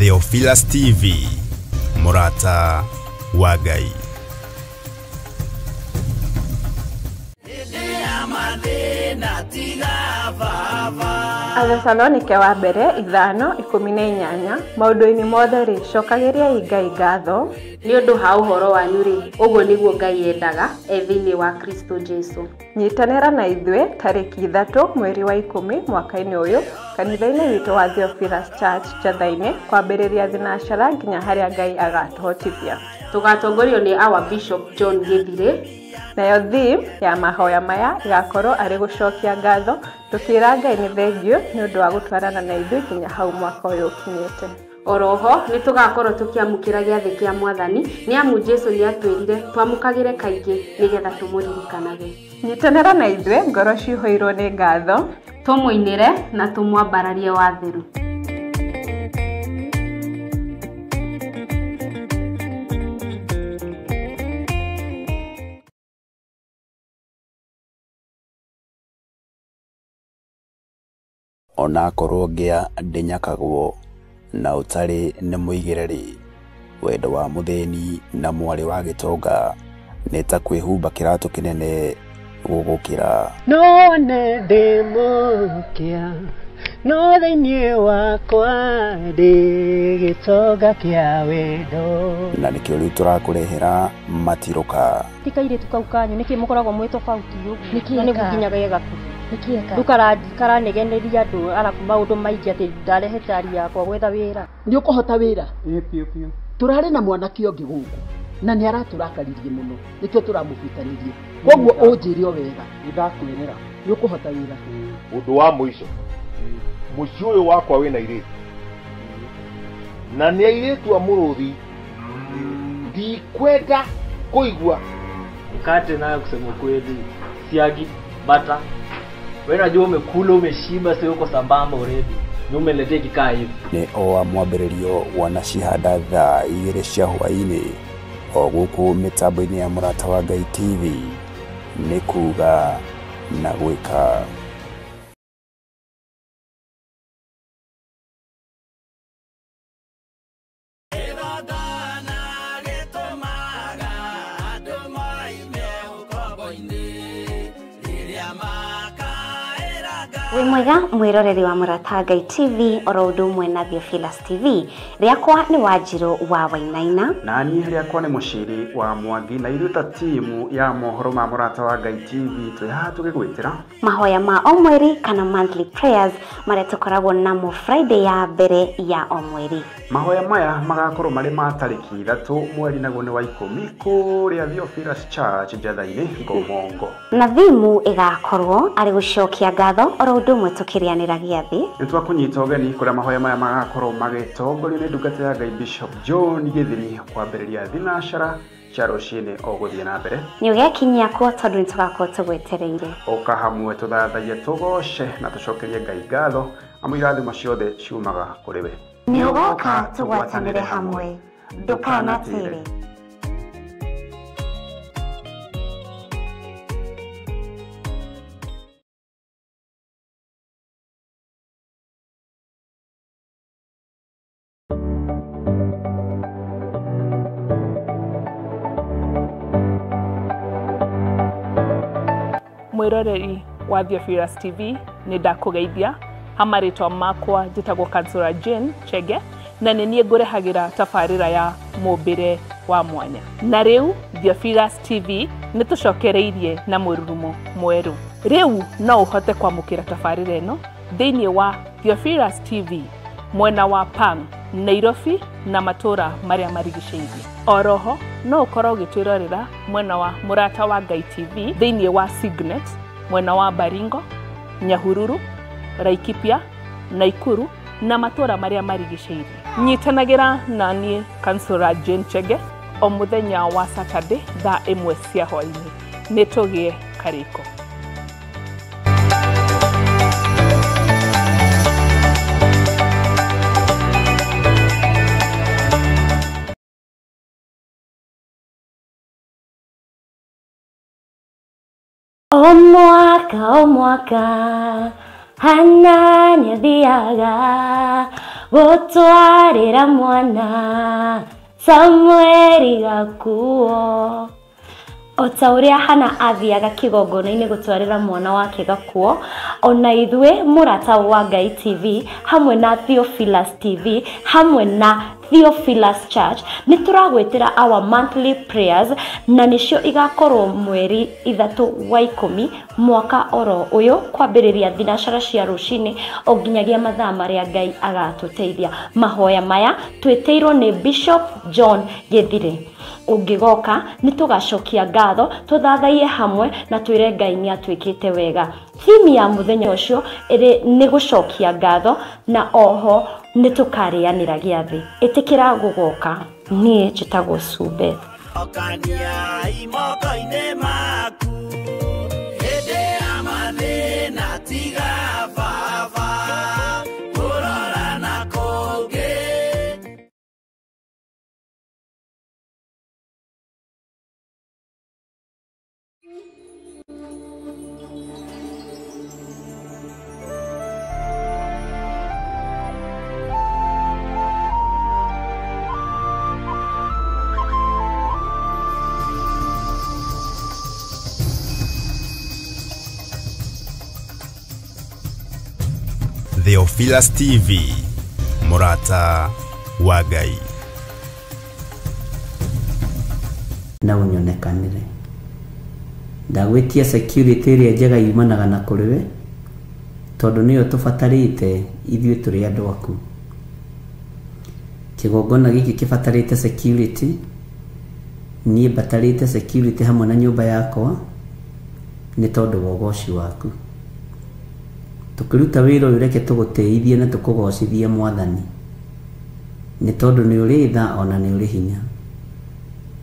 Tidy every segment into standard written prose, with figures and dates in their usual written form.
Theophilus TV, Mũrata wa Ngai. Athesalonike wa mbere 5:18 maũndũ-inĩ mothe rĩ cokagĩriai Ngai ngatho nĩ ũndũ ha ũhoro wanyu rĩ ũguo nĩguo Ngai endaga e thĩinĩ wa Kristo Jesu. Nyitanĩra na ithuĩ tarĩki 3 mweri wa 10 mwaka-inĩ ũyũ kanitha-inĩ witũ wa Theophilus Church Njatha-inĩ kwambĩrĩria thinacara nginya harĩa Ngai agatũhotithia. Tũgatongorio nĩ our Bishop John Githire. Nayo theme ya mahoya maya ĩgakorwo arĩ gũcokia ngatho tũkĩra Ngai nĩ thengiũ nĩ ũndũ wa gũtwarana na ithuĩ nginya hau mwaka ũyũ ũkinyĩte. Oroho nĩ tũgakorwo tũkĩamũkĩra gĩathĩ kĩa Mwathani nĩ amu Jesu nĩ atwĩrire twamũkagĩre kaingĩ nĩgetha tũmũririkanage. Nyitanĩra na ithuĩ ngoro cihũirwo nĩ ngatho tũmũinĩre na tũmwambararie watheru. Onakorwo ngĩa ndĩnyakagwo na ũtarĩ nĩ mũigĩre-rĩ, wendo wa mũthĩni na mwarĩ wa gĩtonga nĩ ta kwĩhumba kĩratũ kĩnene gũgũkĩra. No nĩ ndĩ mũkĩa no thĩinĩ wakwa ndĩ gĩtonga kĩa wendo. Na nĩkĩo rĩu tũrakũrehera matirũka. Ti kairĩtu kau kanyu nĩkĩ mũkoragwo mwĩ tofauti ũguo na nĩguo nginya ge gakuhĩ rĩu karanegeneria andũ arabu maũndũ maingĩ atĩ ndarehe tari yakwa gwetha wĩra. Nĩ ũkũhota wĩra? Ĩĩ biũ biũ. Tũrarĩ na mwanake ũngĩ gũkũ na nĩ aratũrakaririe mũno nĩkĩo tũramũbutanirie. Koguo ũnjĩre o wega. Nĩ ndakwĩrĩra. Nĩ ũkũhota wĩra. Ũndũ wa mũico mũciĩ ũyũ wakwa wĩna airĩtu na nĩ airĩtu a mũrũthi ndikwenda kũigua. Mkate nayo kusema kweli siagi bata. Wewe unajua umekula umeshiba sio uko sambamba already. Ni umeletea kikaa hivi. Nĩ o wa mwambĩrĩrio wanacihanda thaa 2 cia hwaĩ-inĩ o gũkũ mĩtambo-inĩ ya Mũrata wa Ngai TV nĩ kuga na gwĩka. Wĩ mwega mwĩroreri wa Mũrata Ngai TV oro ũndũ ũmwe na Theophilus TV. Rĩakwa nĩ Wanjirũ wa Wainaina. Na niĩ rĩakwa nĩ Mũciri wa Mwangi na ithuĩ ta timu ya mohoro ma Mũrata wa Ngai TV twĩ haha tũgĩgwĩtĩra mahoya ma o mweri kana monthly prayers marĩa tũkoragwo namo Friday ya mbere ya o mweri. Mahoya maya magakorwo marĩ ma tarĩki 3 mweri naguo nĩ wa 10 kũrĩa Theophilus Church Njatha-inĩ Ngomongo. Na thimu ĩgakorwo arĩ gũcokia ngatho oro ũndũ ũmwe tũkĩrĩanĩra gĩathĩ. Nĩ twakũnyita ũgeni kũrĩa mahoya maya magakorwo magĩtongorio nĩ ndungata ya Ngai Bishop John Githiri kwambĩrĩria thinacara cia rũcinĩ o gũthiĩ na mbere. Nĩ ũgekinyia kuo tondũ nĩ tũgakorwo tũgwetereire. Ũka hamwe tũthathaiye tũgoce na tũcokerie Ngai ngatho amu irathimo ciothe ciumaga kũrĩ we. Nĩ ũgoka tũgwatanĩre hamwe ndũkanatĩre. Mwĩroreri wa Theophilus TV nĩ ndakũgeithia ha marĩtwa makwa njĩtagwo Kansura Jane Chege na nĩ niĩ ngũrehagĩra tabarĩra ya mũmbĩre wa mwanya. Na rĩu Theophilus TV nĩ tũcokereirie na mũrurumo mwerũ. Rĩu no ũhote kwamũkĩra tabarĩra ĩno thĩinĩ wa Theophilus TV mwena wa Pang, Nairobi na matũra marĩa marigicĩirie. Oroho no ũkorwo ũgĩtwĩrorera mwena wa Mũrata wa Ngai TV thĩinĩ wa Signet mwena wa Baringo, Nyahururu, Laikipia, Naikuru na matũra marĩa marigicĩirie. Nyitanagĩra na niĩ Kansura Jane Chege o mũthenya wa Saturday thaa 1 cia hwaĩ-inĩ. Nĩ tũgĩe karĩko. O mwaka Hana nĩathiaga Gũtwarĩra mwana Samueli gakuo. O ta ũrĩa Hana athiaga kĩgongona-inĩ gũtwarĩra mwana wake gakuo, ona ithuĩ Mũrata wa Ngai TV hamwe na Theophilus TV hamwe na Theophilus Church nĩ tũragwĩtĩra our monthly prayers, na nĩcio igakorwo mweri 3 wa 10 mwaka oro ũyũ, kwambĩrĩria thinacara cia rũcinĩ o nginyagia mathaa marĩa Ngai agatũteithia. Mahoya maya twĩtĩirwo nĩ Bishop John Gĩthire. Ũngĩgoka nĩ tũgacokia ngatho, tũthathaiye hamwe na twĩre Ngai nĩ atuĩkĩte wega. Theme ya mũthenya ũcio ĩrĩ nĩ gũcokia ngatho, na oho nĩ tũkarĩanĩra gĩathĩ. Ĩtĩkĩra gũgoka. Niĩ njĩtagwo Sube. Okaniai moko-inĩ maku hĩndĩ ya mathĩna, tiga baba kũrora na kũngĩ. Theophilus TV, Mũrata wa Ngai. Na unyonekanire ndagwitia security ĩrĩa njega yumanaga na kũrĩ we, tondũ nĩyo tũbatarĩte ithuĩ tũrĩ andũ aku. Kĩgongona gĩkĩ kĩbatarĩte security, niĩ mbatarĩte security hamwe na nyũmba yakwa nĩ tondũ wa ũgoci waku. Tũkĩruta wĩra ũyũ reke tũgũtĩithie na tũkũgocithie Mwathani, nĩ tondũ nĩ ũrĩ tha ona nĩ ũrĩ hinya.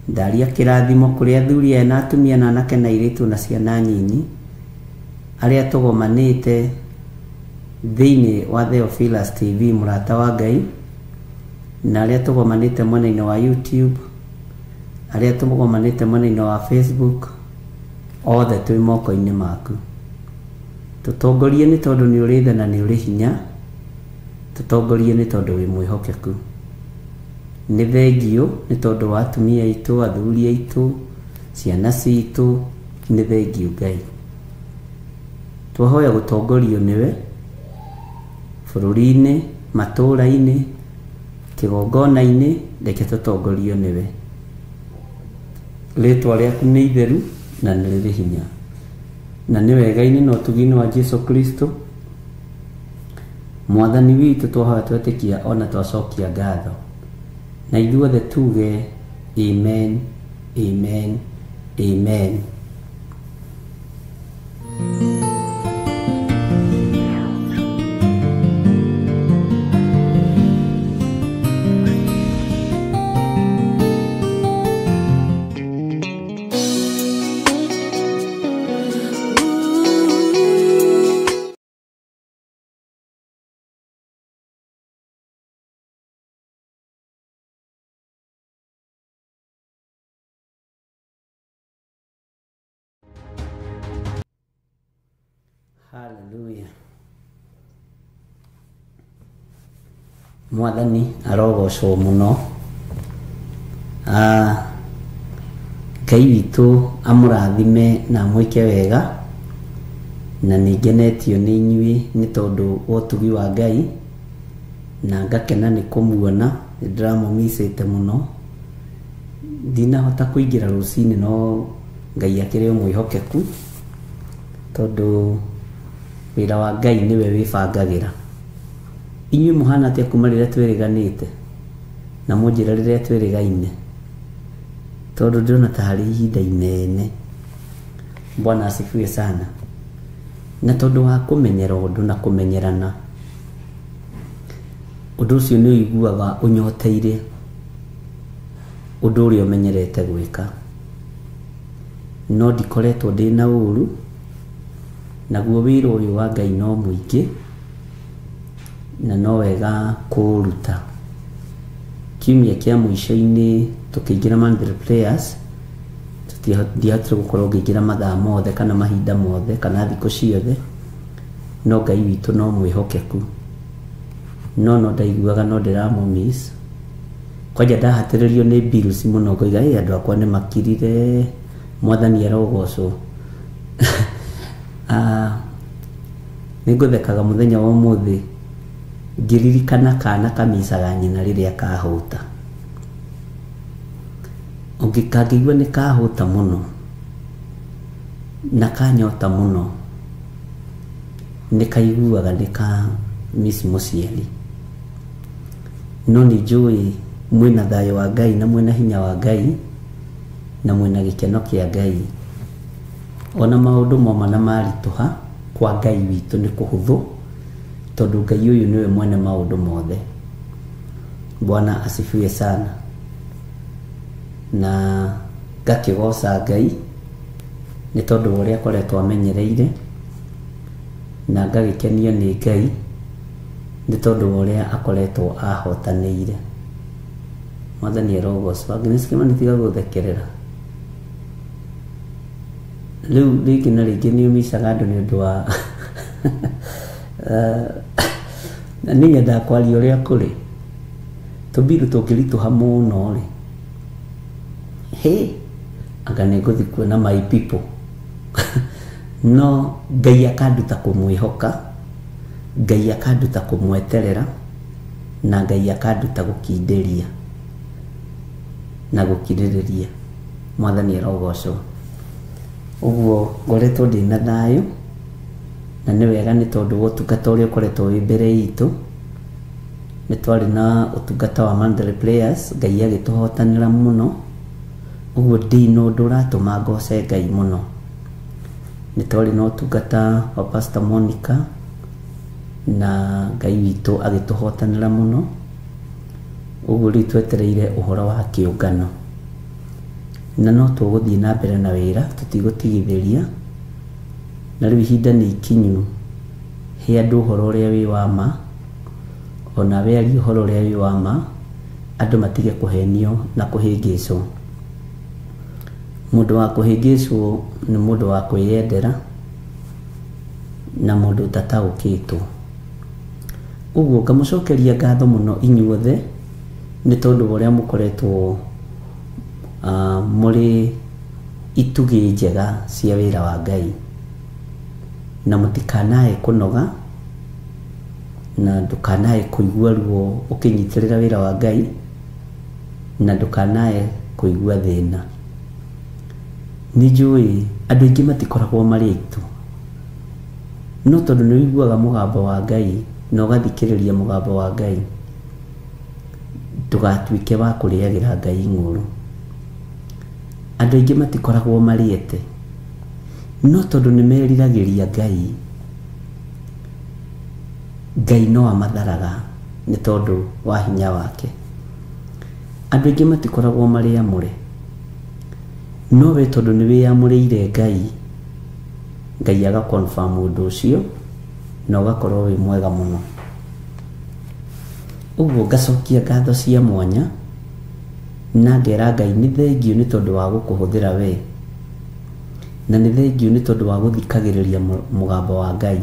Ndaria kĩrathimo kũrĩ athuri aya na atumia na anake na airĩtu na ciana nyinyi arĩa tũgomanĩte thĩinĩ wa Theophilus TV Mũrata wa Ngai, na arĩa tũgomanĩte mwena-inĩ wa YouTube, arĩa tũgomanĩte mwena-inĩ wa Facebook, othe twĩ moko-inĩ maku. Tũtongorie nĩ tondũ nĩ ũrĩ tha na nĩ ũrĩ hinya, tũtongorie nĩ tondũ wĩ mwĩhokeku. Nĩ thengiũ nĩ tondũ wa atumia aitũ, athuri aitũ, ciana citũ, nĩ thengiũ Ngai. Twahoya gũtongorio nĩwe bũrũri-inĩ, matũũra-inĩ, kĩgongona-inĩ, reke tũtongorio nĩwe. Rĩtwa rĩaku nĩ itheru na nĩ rĩrĩ hinya, na nĩ wega-inĩ na ũtugi-inĩ wa Jesu Kristo Mwathani witũ twahoya twetĩkia ona twacokia ngatho, na ithuothe tuge amen, amen, amen. Hallelujah. Mwathani arogocwo mũno. Ngai witũ amũrathime na amwĩke wega, na nĩ ngenetio nĩ inyuĩ nĩ tondũ wa ũtugi wa Ngai, na ngakena nĩ kũmuona. Nĩ ndĩramũmicĩte mũno, ndinahota kũingĩra rũcinĩ, no Ngai akĩrĩ o mwĩhokeku, tondũ wĩra wa Ngai nĩwe wĩbangagĩra. Inyuĩ mũhana atĩa kuma rĩrĩa twĩrĩganĩte na mũnjĩra rĩrĩa twĩrĩgaine, tondũ ndĩrona ta harĩ ihinda inene. Bwana asifiwe sana. Na tondũ wa kũmenyera ũndũ na kũmenyerana, ũndũ ũcio nĩ ũiguaga ũnyoteire ũndũ ũrĩa ũmenyerete gwĩka. No ndikoretwo ndĩna ũru, naguo wĩra ũyũ wa Ngai no mũingĩ na no wega kũũruta. Kiumia kĩa mũico-inĩ tũkĩingĩra monthly prayers, ndiahotire gũkorwo ngĩingĩra mathaa mothe kana mahinda mothe kana thikũ ciothe, no Ngai witũ no mwĩhokeku. No ndaiguaga no ndĩramũmiss. Kwanja ndahatĩrĩrio nĩ bills mũno ngoiga ĩ andũ akwa nĩ makirire, mwathani arogocwo. Nĩ ngũthekaga mũthenya wa ũmũthĩ ngĩririkana kana kamicaga nyina rĩrĩa kahũta. Ũngĩkangĩigua nĩ kahũta mũno na kanyota mũno, nĩ kaiguaga nĩ ka miss mũciari. No nĩ njũĩ mwĩna thayũ wa Ngai na mwĩna hinya wa Ngai na mwĩna gĩkeno kĩa Ngai. Ona maũndũ moma na maritũha kwa Ngai witũ nĩ kũhũthũ, tondũ Ngai ũyũ nĩwe mwene maũndũ mothe. Bwana asifiwe sana. Na ngakĩgoca Ngai nĩ tondũ wa ũrĩa akoretwo amenyereire, na ngagĩkenio nĩ Ngai nĩ tondũ wa ũrĩa akoretwo ahotanĩire. Mwathani arogocwo. Agnes Kimani tiga gũthekerera. Rĩu rĩngĩ na rĩngĩ nĩ ũmicaga andũ nĩ ũndũ wa na niĩ nyendaga kwaria ũrĩa kũrĩ. Tũmbiru tũngĩritũha mũno rĩ, hĩ, anga nĩ ngũthiĩ kuona my people. No Ngai akanduta kũmwĩhoka, Ngai akanduta kũmweterera, na Ngai akanduta gũkindĩria na gũkirĩrĩria. Mwathani arogocwo. Ũguo ngoretwo ndĩna thayũ, na nĩ wega nĩ tondũ wa ũtungata ũrĩa ũkoretwo wĩ mbere itũ. Nĩ twarĩ na ũtungata wa Mandalay Players, Ngai agĩtũhotanĩra mũno. Ũguo ndĩ na ũndũ ũratũma ngoce Ngai mũno. Nĩ twarĩ na ũtungata wa Pastor Monica, na Ngai witũ agĩtũhotanĩra mũno. Ũguo rĩu twetereire ũhoro wa kĩũngano, na no tũgũthiĩ na mbere na wĩra, tũtigũtigithĩria. Na rĩu ihinda nĩ ikinyu he andũ ũhoro ũrĩa wĩ wa ma, ona we arie ũhoro ũrĩa wĩ wa ma, andũ matige kũhenio na kũhĩngĩcwo. Mũndũ wa kũhĩngĩcwo nĩ mũndũ wa kwĩyendera na mũndũ ũtataũkĩtwo. Ũguo ngamũcokeria ngatho mũno inyuothe nĩ tondũ wa ũrĩa mũkoretwo mũrĩ itugĩ njega cia wĩra wa Ngai, na mũtikanae kũnoga na ndũkanae kũigua ruo ũkĩnyitĩrĩra wĩra wa Ngai, na ndũkanae kũigua thĩna. Nĩ njũĩ andũ aingĩ matikoragwo marĩ aitũ, no tondũ nĩ ũiguaga mũgambo wa Ngai na ũgathikĩrĩria mũgambo wa Ngai, ndũgatuĩke wa kũrĩagĩra Ngai ng'ũrũ. Andũ aingĩ matikoragwo marĩete, no tondũ nĩ meriragĩria Ngai, Ngai no amatharaga nĩ tondũ wa hinya wake. Andũ aingĩ matikoragwo marĩ amũre, no we tondũ nĩ wĩyamũrĩire Ngai, Ngai aga confirm ũndũ ũcio na ũgakorwo wĩ mwega mũno. Ũguo ngacokia ngatho cia mwanya na ngera Ngai nĩ thengiũ nĩ tondũ wa gũkũhũthĩra we, na nĩ thengiũ nĩ tondũ wa gũthikagĩrĩria mũgambo wa Ngai.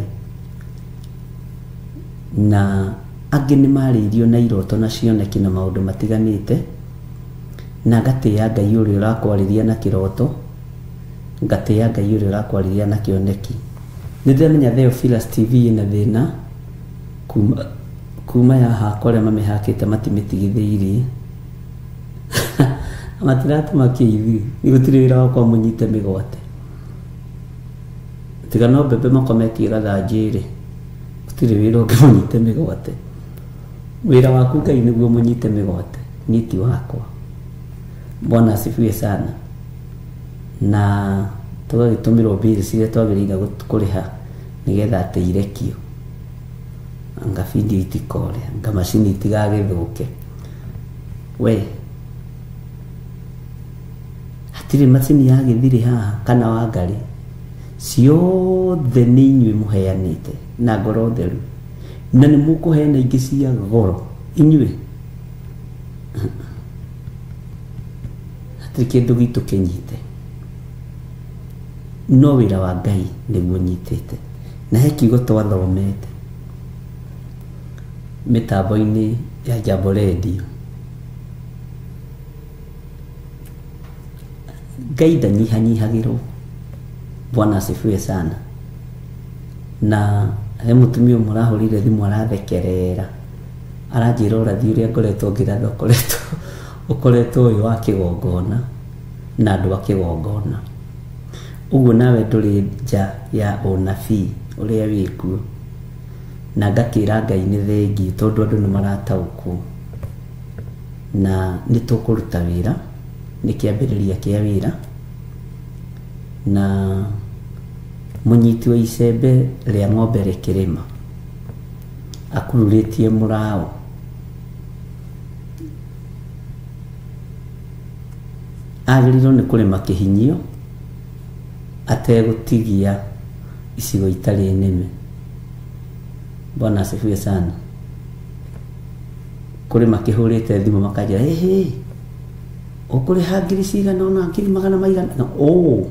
Na angĩ nĩ marĩirio na iroto na cioneki na maũndũ matiganĩte, na ngatĩĩa Ngai ũrĩa ũrakwarĩria na kĩroto, ngatĩĩa Ngai ũrĩa ũrakwarĩria na kĩoneki. Nĩ ndĩramenya Theophilus TV ĩna thĩna kuma ya hakwa arĩa mamĩhakĩte matimĩtigithĩirie. Matiratũma kĩithi, gũtirĩ wĩra wakwa mũnyite mĩgwate. Tiga no mbembe makometie gathanjĩ-rĩ, gũtirĩ wĩra ũngĩ mũnyite mĩgwate. Wĩra waku Ngai nĩguo mũnyite mĩgwate, niĩ ti wakwa. Bwana asifiwe sana. Na tũgagĩtũmĩrwo bills iria twagĩrĩire kũrĩha nĩgetha atĩ irekio, anga video itikore, anga macini itigagĩthũke. We hatirĩ macini ya gĩthirĩ haha kana wa ngarĩ, ciothe nĩ inyuĩ mũheanĩte na ngoro theru, na nĩ mũkũheana ingĩ cia goro inyuĩ. Hatirĩ kĩndũ gitũ kĩnyite, no wĩra wa Ngai nĩguo nyitĩte. Na he kiugo twathomete mĩtambo-inĩ ya Jambo Radio. Ngai ndanyihanyihagĩrwo. Bwana asifiwe sana. Na he mũtumia ũmwe ũrahũrire thimũ arathekerera, aranjĩra ũrathi ũrĩa ngoretwo ngĩratha ũkoretwo ũyũ wa kĩgongona na andũ a kĩgongona. Ũguo nawe ndũrĩ nja ya ũnabii ũrĩa wĩkuo. Na ngakĩra Ngai nĩ thengiũ tondũ andũ nĩ marataũkwo na nĩ tũkũruta wĩra, nĩ kĩambĩrĩria kĩa wĩra. Na mũnyiti wa icembe rĩa ng'ombe rĩkĩrĩma akururĩtie mũraũ, agĩrĩirwo nĩ kũrĩma kĩhinyio ategũtigia icigo itarĩ nĩme. Bwana asifiwe sana. Kũrĩ makĩhũrĩte thimũ makanjĩra, ĩhĩ, ũkũrĩha ngiri cigana ũna, ngiri magana maigana ũũ,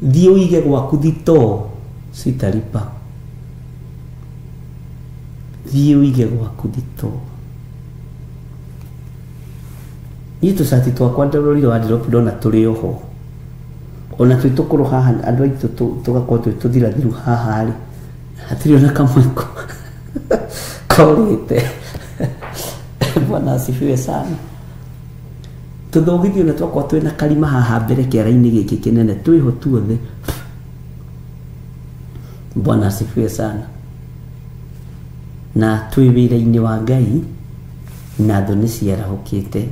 thiĩ ũige gwaku thitoo, sitaripa. Thiĩ ũige gwaku thitoo. Niĩ tũcati twakwa ndororire wardrobe ndona tũrĩ oho, ona twĩ tũkũrũ haha andũ aitũ tũgakorwo twĩ tũthirathiru haha rĩ, hatirĩ ona kamwe korĩte. Bwana asifiwe sana. Tũthũgithio na twakorwo twĩna karima haha mbere kĩara-inĩ gĩkĩ kĩnene twĩho tuothe. Bwana asifiwe sana. Na twĩ wĩra-inĩ wa Ngai na thũ nĩ ciarahũkĩte.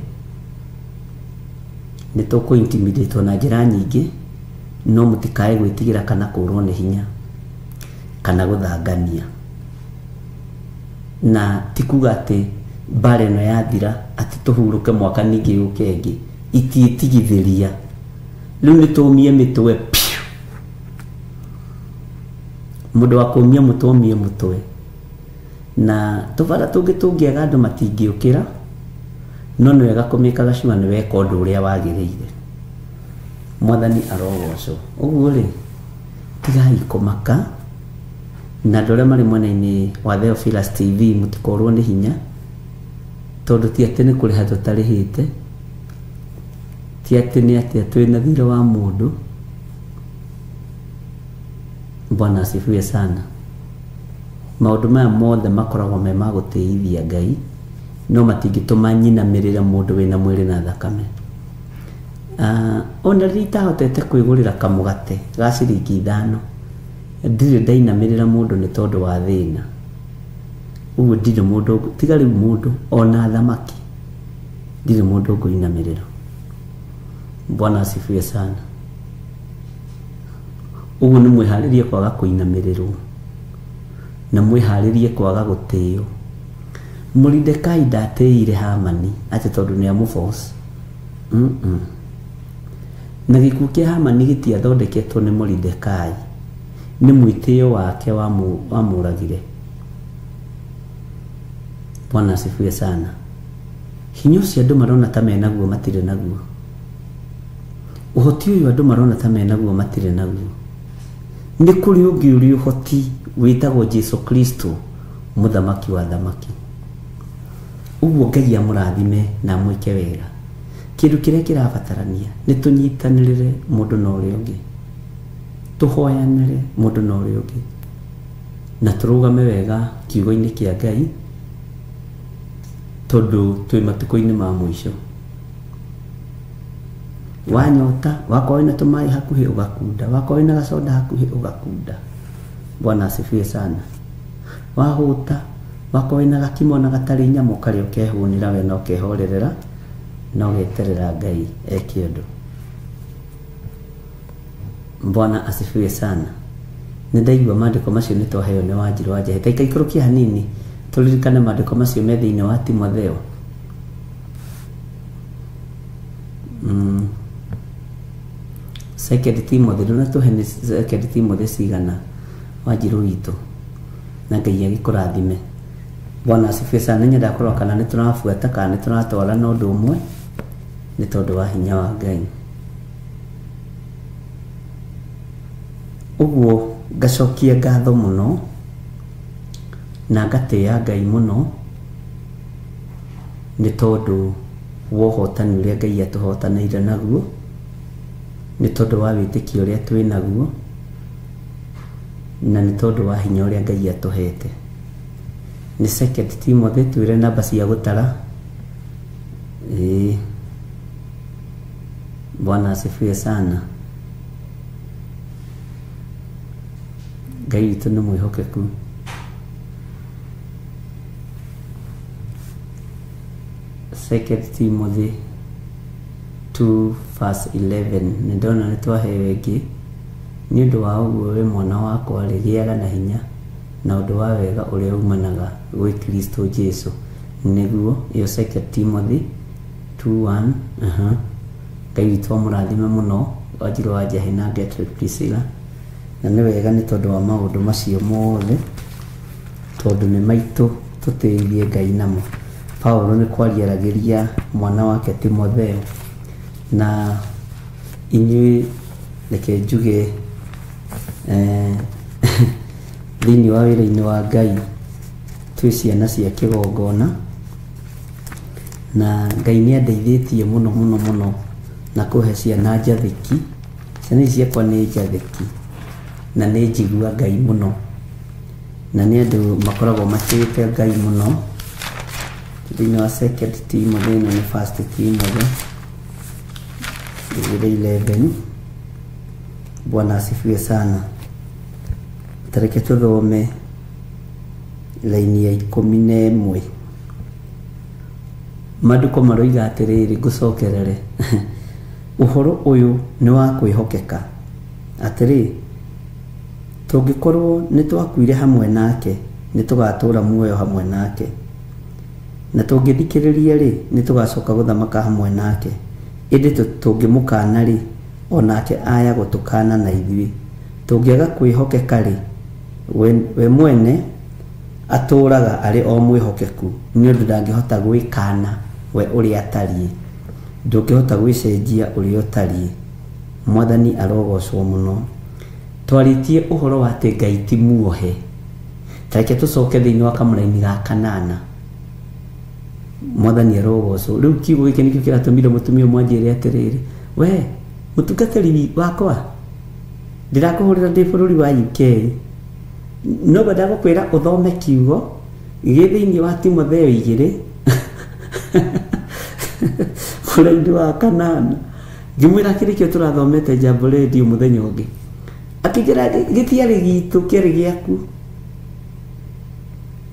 Nĩ tũkũ intimidate na njĩra nyingĩ, no mũtikae gwĩtigĩra kana kũrwo nĩ hinya kana gũthangania. Na ti kuga atĩ mbara ĩno yathira atĩ tũhurũke mwaka ningĩ yũke ĩngĩ, itiĩtigithĩria. Rĩu nĩ tũmie mĩtwe piũ. Mũndũ wa kũmia mũtwe omie mũtwe. Na tũbara tũngĩ tũngĩaga andũ matingĩũkĩra, no nĩ wega kũmĩkaga cua nĩ weka ũndũ ũrĩa wagĩrĩire. Mwathani arogocwo. Ũguo rĩ, tigai kũmaka. Na andũ arĩa marĩ mwena-inĩ wa Theophilus TV mũtikorwo nĩ hinya, tondũ ti atĩ nĩ kũrĩha tũtarĩhĩte, ti atĩ nĩ atĩa twĩna thirĩ wa mũndũ. Bwana asifiwe sana. Maũndũ maya mothe makoragwo me ma gũtĩithia Ngai, no matingĩtũma nyinamĩrĩre mũndũ wĩna mwĩrĩ na thakame. Ona rĩrĩa itahotete kwĩgũrĩra kamũgate ga ciringi 5, ndirĩ ndainamĩrĩra mũndũ nĩ tondũ wa thĩna. Ũguo ndirĩ mũndũ, tiga rĩu mũndũ ona thamaki, ndirĩ mũndũ ngũinamĩrĩra. Bwana asifiwe sana. Ũguo nĩ mwĩharĩrie kwaga kũinamĩrĩrwo na mwĩharĩrie kwaga gũtĩo. Moridekai ndatĩire Hamani atĩ tondũ nĩ amũboss. Na gĩkuũ kĩa Hamani gĩtiathondeketwo nĩ Moridekai, nĩ mwĩtĩo wake wamũragire. Bwana asifiwe sana. Hinya ũcio andũ marona ta menaguo matirĩ naguo. Ũhoti ũyũ andũ marona ta menaguo matirĩ naguo. Nĩ kũrĩ ũngĩ ũrĩ ũhoti wĩtagwo Jesu Kristo, mũthamaki wa thamaki. Ũguo Ngai amũrathime na amwĩke wega. Kĩndũ kĩrĩa kĩrabatarania nĩ tũnyitanĩrĩre mũndũ na ũrĩa ũngĩ, tũhoyanĩre mũndũ na ũrĩa ũngĩ, na tũrũgame wega kiugo-inĩ kĩa Ngai, tondũ twĩ matukũ-inĩ ma mũico. Wanyota, wakorwo wĩna tũmaĩ hakuhĩ ũgakunda, wakorwo wĩna gacoda hakuhĩ ũgakunda. Bwana asifiwe sana. Wahũta, wakorwo wĩna gakimo na gatarĩ nyama ũkarĩa ũkehũnĩra we na ũkehorerera na ũgeterera Ngai eke ũndũ. Bwana asifiwe sana. Nĩ ndaigua maandĩko macio nĩ twaheo nĩ Wanjirũ wa Njehe. Ta ikaikũrũkia hanini tũririkane maandĩko macio me thĩinĩ wa Timotheo. Second Timothy, ndũnatũhe nĩ Second Timothy cigana Wanjirũ witũ, na Ngai agĩkũrathime. Bwana asifiwe sana. Nĩ nyendaga kũrora kana nĩ tũrabuata kana nĩ tũratwara na ũndũ ũmwe, nĩ tondũ wa hinya wa Ngai. Ũguo ngacokia ngatho mũno Na ngatĩĩa Ngai mũno nĩ tondũ wa ũhotani ũrĩa Ngai atũhotanĩire naguo, nĩ tondũ wa wĩtĩkio ũrĩa twĩ naguo, na nĩ tondũ wa hinya ũrĩa Ngai atũhete. Nĩ Second Timothy, twĩre namba cia gũtara. Ĩĩ, Bwana asifiwe sana. Ngai witũ nĩ mwĩhokeku. Second Timothy 2 verse 11. Nĩ ndona nĩ twaheo ĩngĩ. Nĩ ũndũ wa ũguo we mwana wakwa rĩ, gĩaga na hinya na ũndũ wa wega ũrĩa umanaga gwĩ Kristo Jesu. Nĩguo ĩyo Second Timothy 2:1. Ngai witũ amũrathime mũno Wanjirũ wa Njahĩ na Gertrude Priscilla. Na nĩ wega nĩ tondũ wa maũndũ macio mothe, tondũ nĩ maitũ tũtĩithie Ngai namo. Paulo nĩ kwariaragĩria mwana wake Timotheo, na inyuĩ reke njuge thĩinĩ wa wĩra-inĩ wa Ngai twĩ ciana cia kĩgongona, na Ngai nĩ andeithĩtie mũno mũno mũno na kũhe ciana njathĩki. Ciana ici ciakwa nĩ njathĩki na nĩ njigua Ngai mũno, na nĩ andũ makoragwo matĩĩte Ngai mũno. Thĩinĩ wa Second Timothy, ĩno nĩ First Timothy 11. Bwana asifiwe sana. Tareke tũthome laini ya 11. Maandĩko maroiga atĩrĩrĩ, ngũcokerere ũhoro ũyũ nĩ wa kwĩhokeka, atĩrĩ, tũngĩkorwo nĩ twakuire hamwe nake, nĩ tũgatũũra muoyo hamwe nake, na tũngĩthikĩrĩria rĩ, nĩ tũgacoka gũthamaka hamwe nake. Ĩndĩ tũngĩmũkana rĩ, o nake aya gũtũkana na ithuĩ. Tũngĩaga kwĩhokeka rĩ, we mwene atũũraga arĩ o mwĩhokeku, nĩ ũndũ ndangĩhota gwĩkana we ũrĩa atariĩ. Ndũngĩhota gwĩcenjia ũrĩa ũtariĩ. Mwathani arogocwo mũno. Twarĩtie ũhoro wa atĩ Ngai ti muohe. Tareke tũcoke thĩinĩ wa kamũraini ga kanana. Mwathani arogocwo. Rĩu kiugo gĩkĩ nĩkĩo kĩratũmire mũtumia ũmwe anjĩre atĩrĩrĩ, we mũtungatĩri wakwa, ndĩrakũhũrĩra ndĩ bũrũri wa UK, no ngwendaga gũkwĩra ũthome kiugo gĩ thĩinĩ wa Timotheo 2 mũraini wa kanana. Ngĩmwĩra kĩrĩ kĩo tũrathomete Jambo Radio mũthenya ũngĩ, akĩnjĩra gĩtiarĩ gitũ, kĩarĩ gĩaku.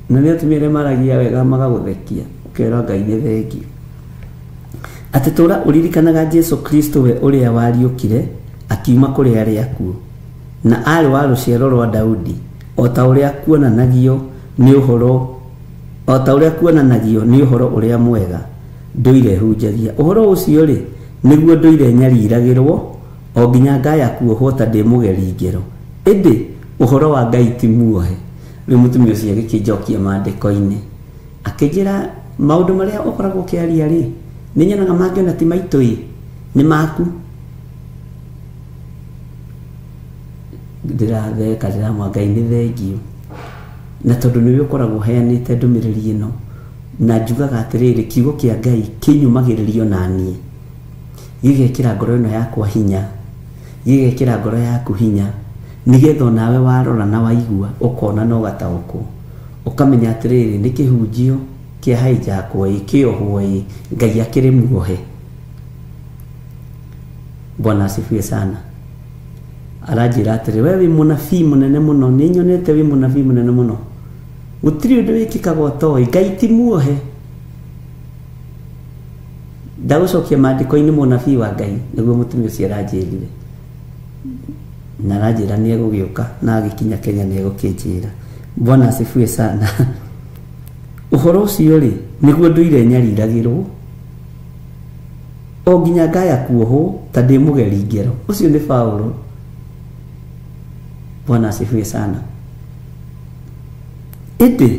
Na nĩ atumia arĩa maragia wega magagũthekia, ũkera Ngai nĩ thengiũ. Atĩ tũra ũririkanaga Jesu Kristo we ũrĩa wariũkire akiuma kũrĩ arĩa akuũ, na aarĩ wa rũciaro rwa Daudi, o ta ũrĩa kuonanagio nĩ ũhoro, o ta ũrĩa kuonanagio nĩ ũhoro ũrĩa mwega ndũire hunjagia. Ũhoro ũcio rĩ, nĩguo ndũire nyariragĩrwo o nginya ngaya kuohwo ta ndĩ mũgeri ngero. Ĩndĩ ũhoro wa Ngai ti muohe. Rĩu mũtumia ũcio agĩkĩnjokia maandĩko-inĩ, akĩnjĩra maũndũ marĩa ũkoragwo ũkĩaria rĩ, nĩ nyonaga mangĩ ona ti maitũ ĩ, nĩ maku. Ndĩratheka, ndĩramwa Ngai nĩ thengiũ, na tondũ nĩwe ũkoragwo ũheanĩte ndũmĩrĩri ĩno, na njugaga atĩrĩrĩ, kiugo kĩa Ngai kĩnyumagĩrĩrio na niĩ, gĩgekĩra ngoro ĩno yakwa hinya, gĩgekĩra ngoro yaku hinya, nĩgetha onawe warora na waigua ũkona na ũgataũkwo, ũkamenya atĩrĩrĩ, nĩ kĩhunjio kĩa hijackwo ĩ, kĩohwo ĩ, Ngai akĩrĩ muohe. Bwana asifiwe sana. Aranjĩra atĩrĩ, we wĩ mũnabii mũnene mũno, nĩ nyonete wĩ mũnabii mũnene mũno, gũtirĩ ũndũ wĩkĩkaga ũtoĩ, Ngai ti muohe. Ndagũcokia maandĩko-inĩ mũnabii wa Ngai, nĩguo mũtumia ũcio aranjĩrire. Na aranjĩra nĩ egũgĩũka, na agĩkinya Kenya nĩ egũkĩnjĩra. Bwana asifiwe sana. Ũhoro ũcio rĩ, nĩguo ndũire nyariragĩrwo o nginya ngaya kuohwo ta ndĩ mũgeri ngero. Ũcio nĩ Paulo. Bwana asifiwe sana. Ĩndĩ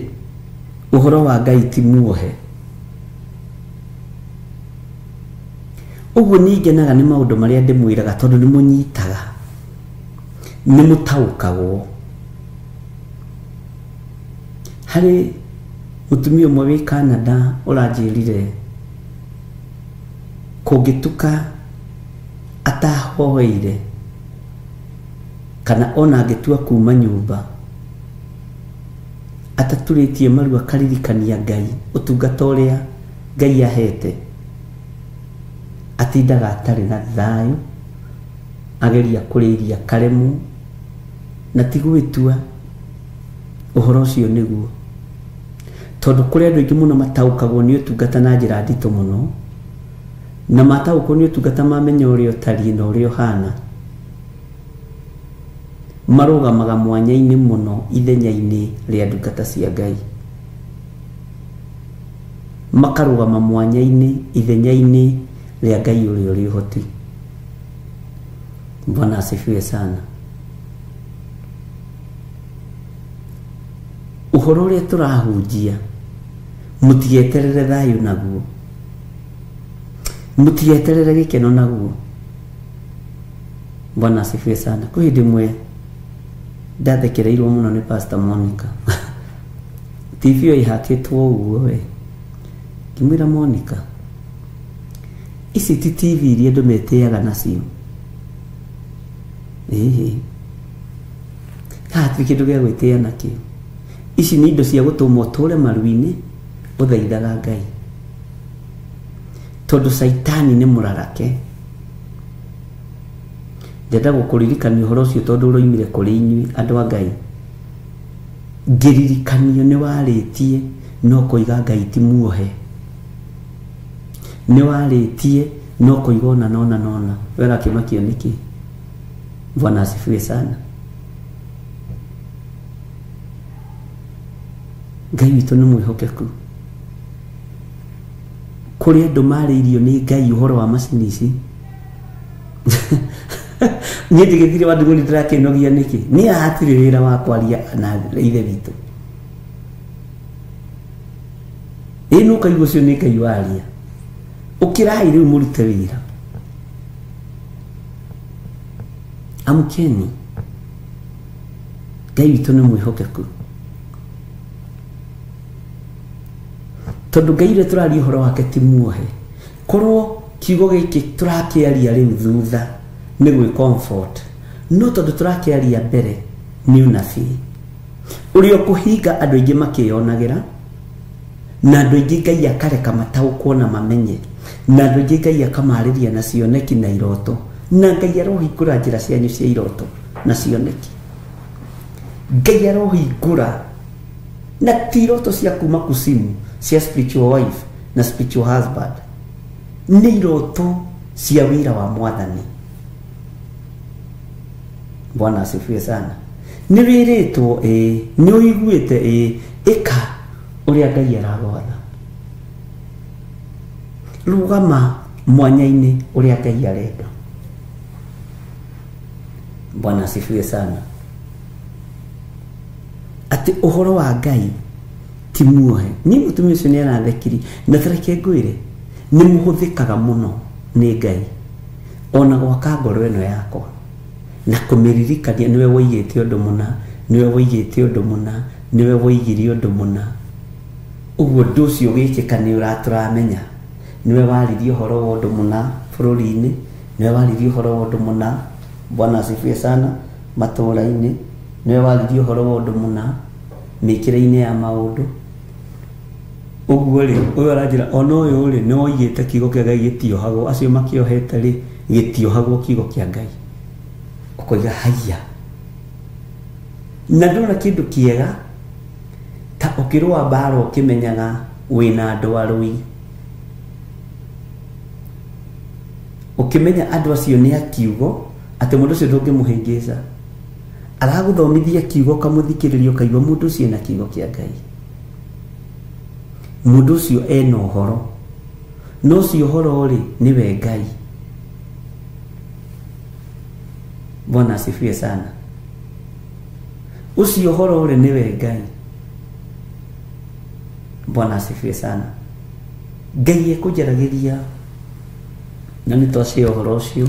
ũhoro wa Ngai ti muohe. Ũguo niĩ ngenaga nĩ maũndũ marĩa ndĩmwĩraga, tondũ nĩ mũnyitaga, nĩ mũtaũkagwo. Harĩ mũtumia ũmwe wĩ Canada ũranjĩrire kũngĩtuka atahoeire kana ona angĩtua kuma nyũmba ataturĩtie maru akaririkania Ngai ũtungata ũrĩa Ngai ahete atindaga atarĩ na thayũ ageria kũrĩiria karemu na ti gwĩtua ũhoro ũcio nĩguo tondũ kũrĩ andũ aingĩ mũno mataũkagwo nĩ ũtungata na njĩra nditũ mũno na mataũkwo nĩ ũtungata mamenya ũrĩa ũtariĩ na ũrĩa ũhana marũgamaga mwanya-inĩ mũno ithenya-inĩ rĩa ndungata cia Ngai makarũgama mwanya-inĩ ithenya-inĩ rĩa Ngai ũrĩa ũrĩ ũhoti. Bwana asifiwe sana. Ũhoro ũrĩa tũrahunjia mũtigeterere thayũ naguo mũtigeterere gĩkeno naguo. Bwana asifiwe sana. Kwĩ hĩndĩ ĩmwe ndathekereirwo mũno nĩ Pastor Monica TV ĩyo ĩhakĩtwo ũguo we ngĩmwĩra Monica ici ti TV iria andũ metĩaga nacio ĩhĩ hatirĩ kĩndũ gĩa gwĩtĩa nakĩo ici nĩ indo cia gũtũma ũtũre maru-inĩ ũthaithaga Ngai tondũ Caitani nĩ mũrarake. Ndenda gũkũririkania ũhoro ũcio tondũ ũroimire kũrĩ inyuĩ andũ a Ngai ngĩririkanio nĩ warĩtie no kũiga Ngai ti muohe nĩ warĩtie no kũiga ona nona nona wera kĩmakio nĩkĩ. Bwana asifiwe sana. Ngai witũ nĩ mwĩhokeku. Kũrĩ andũ marĩirio nĩ Ngai ũhoro wa macini ici niĩ ndigĩthire wa ndugũ ndĩrakĩnogia nĩkĩ niĩ hatirĩ wĩra wa kwaria na ithe witũ ĩ nũ ũkaigua ũcio nĩ Ngai waria ũkĩrai rĩu mũrute wĩra amkeni. Ngai witũ nĩ mwĩhokeku tondũ Ngai ũrĩa tũraria ũhoro wake ti muohe korwo kiugo gĩkĩ tũrakĩaria rĩu thutha nĩ gwĩ comfort no tondũ tũrakĩaria mbere nĩ ũnabii ũrĩa ũkũhinga andũ aingĩ makĩyonagĩra na andũ aingĩ Ngai akareka mataũkwo na mamenye na andũ aingĩ Ngai akamarĩria na cioneki na iroto na Ngai arohingũra njĩra cianyu cia iroto na cioneki. Ngai arohingũra na ti iroto cia kuma kusimu cia spiritual wife na spiritual husband nĩ iroto cia wĩra wa mwathani. Bwana asifiwe sana. Nĩ wĩrĩtwo ĩ nĩ ũiguĩte ĩ ĩka ũrĩa Ngai aragwatha rũgama mwanya-inĩ ũrĩa Ngai arenda. Bwana asifiwe sana. Atĩ ũhoro wa Ngai ti muohe niĩ mũtumia ũcio nĩ arathekiri na tareke ngwĩre nĩ mũhũthĩkaga mũno nĩ Ngai ona gwaka ngoro ĩno yakwa na kũmĩririkania nĩwe woigĩte ũndũ mũna nĩwe woigĩte ũndũ mũna nĩwe woigire ũndũ mũna ũguo ũndũ ũcio ũgĩkĩka nĩ ũratũramenya nĩwe waririe ũhoro wa ũndũ mũna bũrũri-inĩ nĩwe waririe ũhoro wa ũndũ mũna. Bwana asifiwe sana. Matũũra-inĩ nĩwe waririe ũhoro wa ũndũ mũna mĩkĩre-inĩ ya maũndũ ũguo rĩ ũyũ aranjĩra ona ũyũ rĩ nĩ woigĩte kiugo kĩa Ngai gĩtiohagwo acio makĩohete rĩ gĩtiohagwo kiugo kĩa Ngai ũkoiga haiya na ndona kĩndũ kĩega ta ũkĩrũa mbara ũkĩmenyaga wĩna andũ arũi ũkĩmenya andũ acio nĩ a kiugo atĩ mũndũ ũcio ndũngĩmũhĩngĩca aragũthomithia kiugo ũkamũthikĩrĩria ũkaigua mũndũ ũcio ena kiugo kĩa Ngai mũndũ ũcio ena ũhoro no ũcio ũhoro rĩ nĩwe Ngai. Bwana asifiwe sana. Ũcio ũhoro rĩ nĩwe Ngai. Bwana asifiwe sana. Ngai ekũnjaragĩria na nĩ twacia ũhoro ũcio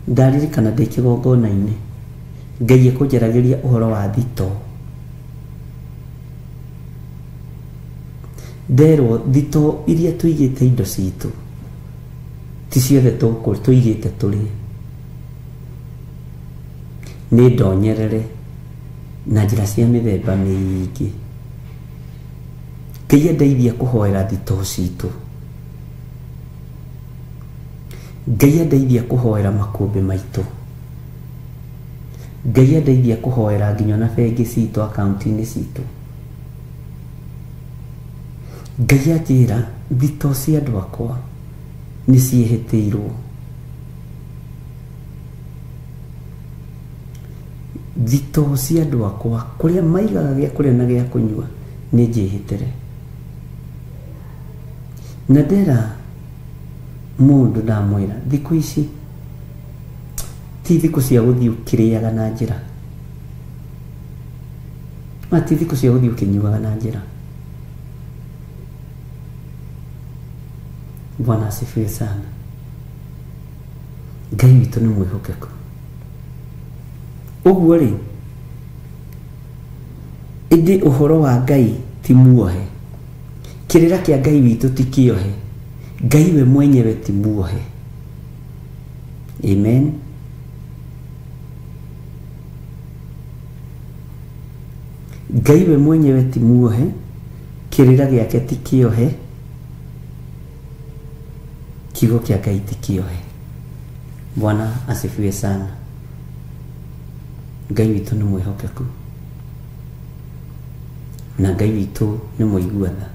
ndaririkana ndĩ kĩgongona-inĩ Ngai ekũnjaragĩria ũhoro wa thito. Nderwo thito iria tuigite indo citu ti ciothe tuigite turie ni ndonyerere na njira cia mithemba miingi. Ngai andeithia kuhoera thito citu. Ngai andeithia kuhoera makumbi maitu. Ngai andeithia kuhoera nginya na bengi citu akaunti-inĩ citu. Ngai anjĩra thito cia andũ akwa nĩ ciĩhĩtĩirwo. Thito cia andũ akwa kũrĩa maigaga gĩa kũrĩa na gĩa kũnyua nĩ njĩhĩtĩre. Na ndera mũndũ ndamwĩra thikũ ici ti thikũ cia gũthiĩ ũkĩrĩaga na njĩra, na ti thikũ cia gũthiĩ ũkĩnyuaga na njĩra. Bwana asifiwe sana. Ngai witũ nĩ mwĩhokeku. Ũguo rĩ, ĩndĩ ũhoro wa Ngai ti muohe, kĩrĩra kĩa Ngai witũ ti kĩohe, Ngai we mwenyewe ti muohe. Amen. Ngai we mwenyewe ti muohe, kĩrĩra gĩake ti kĩohe, kiugo kĩa Ngai ti kĩohe. Bwana asifiwe sana. Ngai witũ nĩ mwĩhokeku na Ngai witũ nĩ mũigua tha.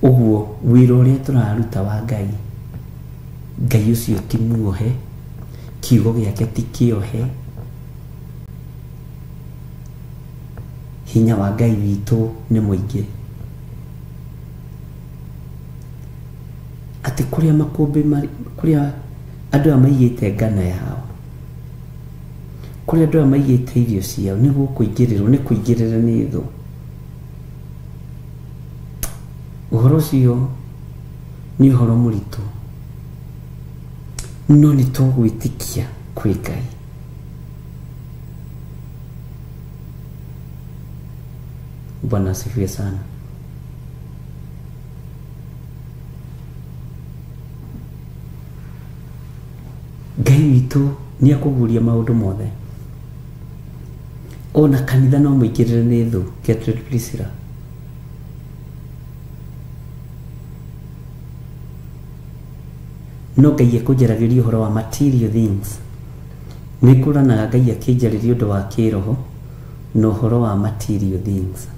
Ũguo wĩra ũrĩa tũraruta wa Ngai, Ngai ũcio ti muohe, kiugo gĩake ti kĩohe, hinya wa Ngai witũ nĩ mũingĩ. Atĩ kũrĩa makũmbĩ kũrĩa andũ aya maigĩte ngano yao, kũrĩa andũ aya maigĩte irio ciao, nĩ gũkũingĩrĩrwo, nĩ kũingĩrĩra nĩ thũ. Ũhoro ũcio nĩ ũhoro mũritũ, no nĩ tũgwĩtĩkia kwĩ Ngai. Bwana asifiwe sana. Ngai witũ nĩ akũguũria maũndũ mothe. Ona kanitha no mũingĩrĩre nĩ thũ. Gertrude Priscilla. No Ngai ekũnjaragĩria ũhoro wa material things. Nĩ ngũranaga Ngai akĩnjarĩria ũndũ wa kĩroho na ũhoro wa material things.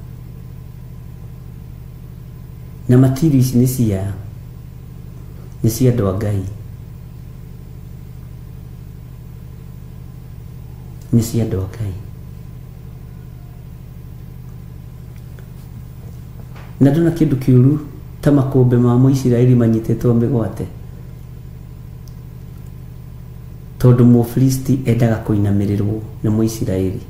Na material ici nĩ cia andũ a Ngai. Nĩ cia andũ a Ngai. Na ndona kĩndũ kĩũru ta makũmbĩ ma Mũisiraeli manyitĩtwo mĩgwate, tondũ Mũfilisti endaga kũinamĩrĩrwo nĩ Mũisiraeli.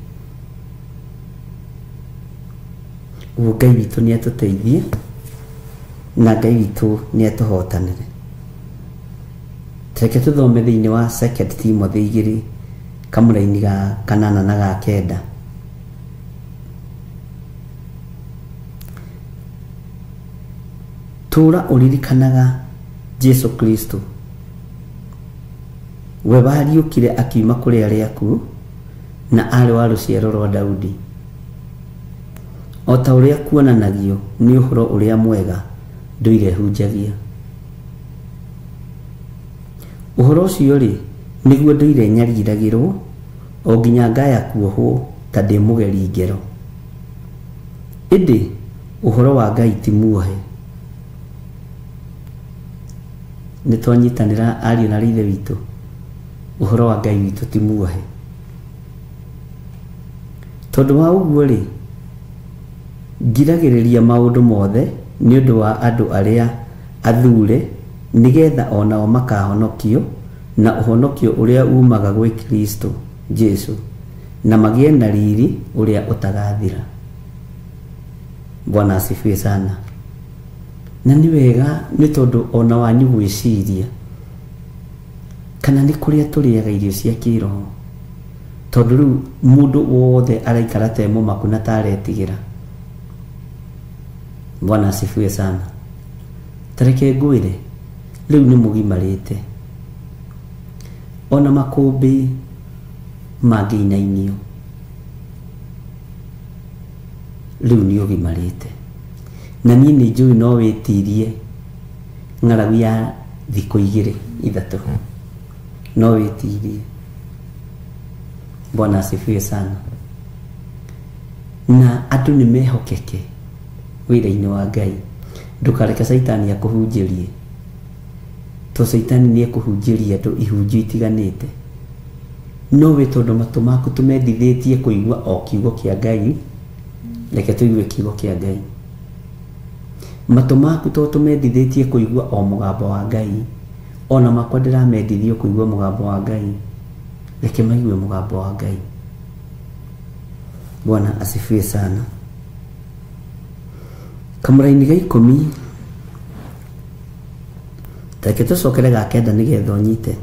Ũguo Ngai witũ nĩ atũteithie na Ngai witũ nĩ atũhotanĩre. Reke tũthome thĩinĩ wa 2 Timothy 2 kamũraini ga 8 na ga 9. Tũra ũririkanaga Jesu Kristo, we wariũkire akiuma kũrĩ arĩa akuũ na aarĩ wa rũciaro rwa Daudi, o ta ũrĩa kuonanagio nĩ ũhoro ũrĩa mwega ndũire hunjagia. Ũhoro ũcio rĩ, nĩguo ndũire nyariragĩrwo o nginya ngaya kuohwo ta ndĩ mũgeri ngero. Ĩndĩ ũhoro wa Ngai ti muohe. Nĩ twanyitanĩra ariũ na ithe witũ, ũhoro wa Ngai witũ ti muohe. Tondũ wa ũguo rĩ, ngiragĩrĩria maũndũ mothe nĩ ũndũ wa andũ arĩa athure, nĩgetha onao makahonokio na ũhonokio ũrĩa umaga gwĩ Kristo Jesu, na magĩe na riri ũrĩa ũtagathira. Bwana asifiwe sana. Na nĩ wega nĩ tondũ ona wanyu gwĩciria kana nĩ kũrĩa tũrĩaga irio cia kĩroho, tondũ rĩu mũndũ wothe araikara ta e mũmaku na ta aretigĩra. Bwana asifiwe sana. Tareke ngwĩre rĩu nĩ mũgimarĩte, ona makũmbĩ mangĩinainio rĩu nĩ ũgimarĩte. Na niĩ nĩ njũĩ no wĩtirie ng'aragu ya thikũ 2 3, no wĩtirie. Bwana asifiwe sana. Na andũ nĩ mehokeke wĩra-inĩ wa Ngai. Ndũkareke caitani akũhunjĩrie, to caitani nĩ ekũhunjĩria andũ ihunjio itiganĩte. No wĩ tondũ matũ maku tũmendithĩtie kũigua o kiugo kĩa Ngai, reke tũigue kiugo kĩa Ngai. Matũ maku to tũmendithĩtie kũigua o mũgambo wa Ngai, ona makwa ndĩramendithio kũigua mũgambo wa Ngai, reke maigue mũgambo wa Ngai. Bwana asifiwe sana. Kamũraini ga 10, reke tũcokere ga 9 nĩgetha ũnyite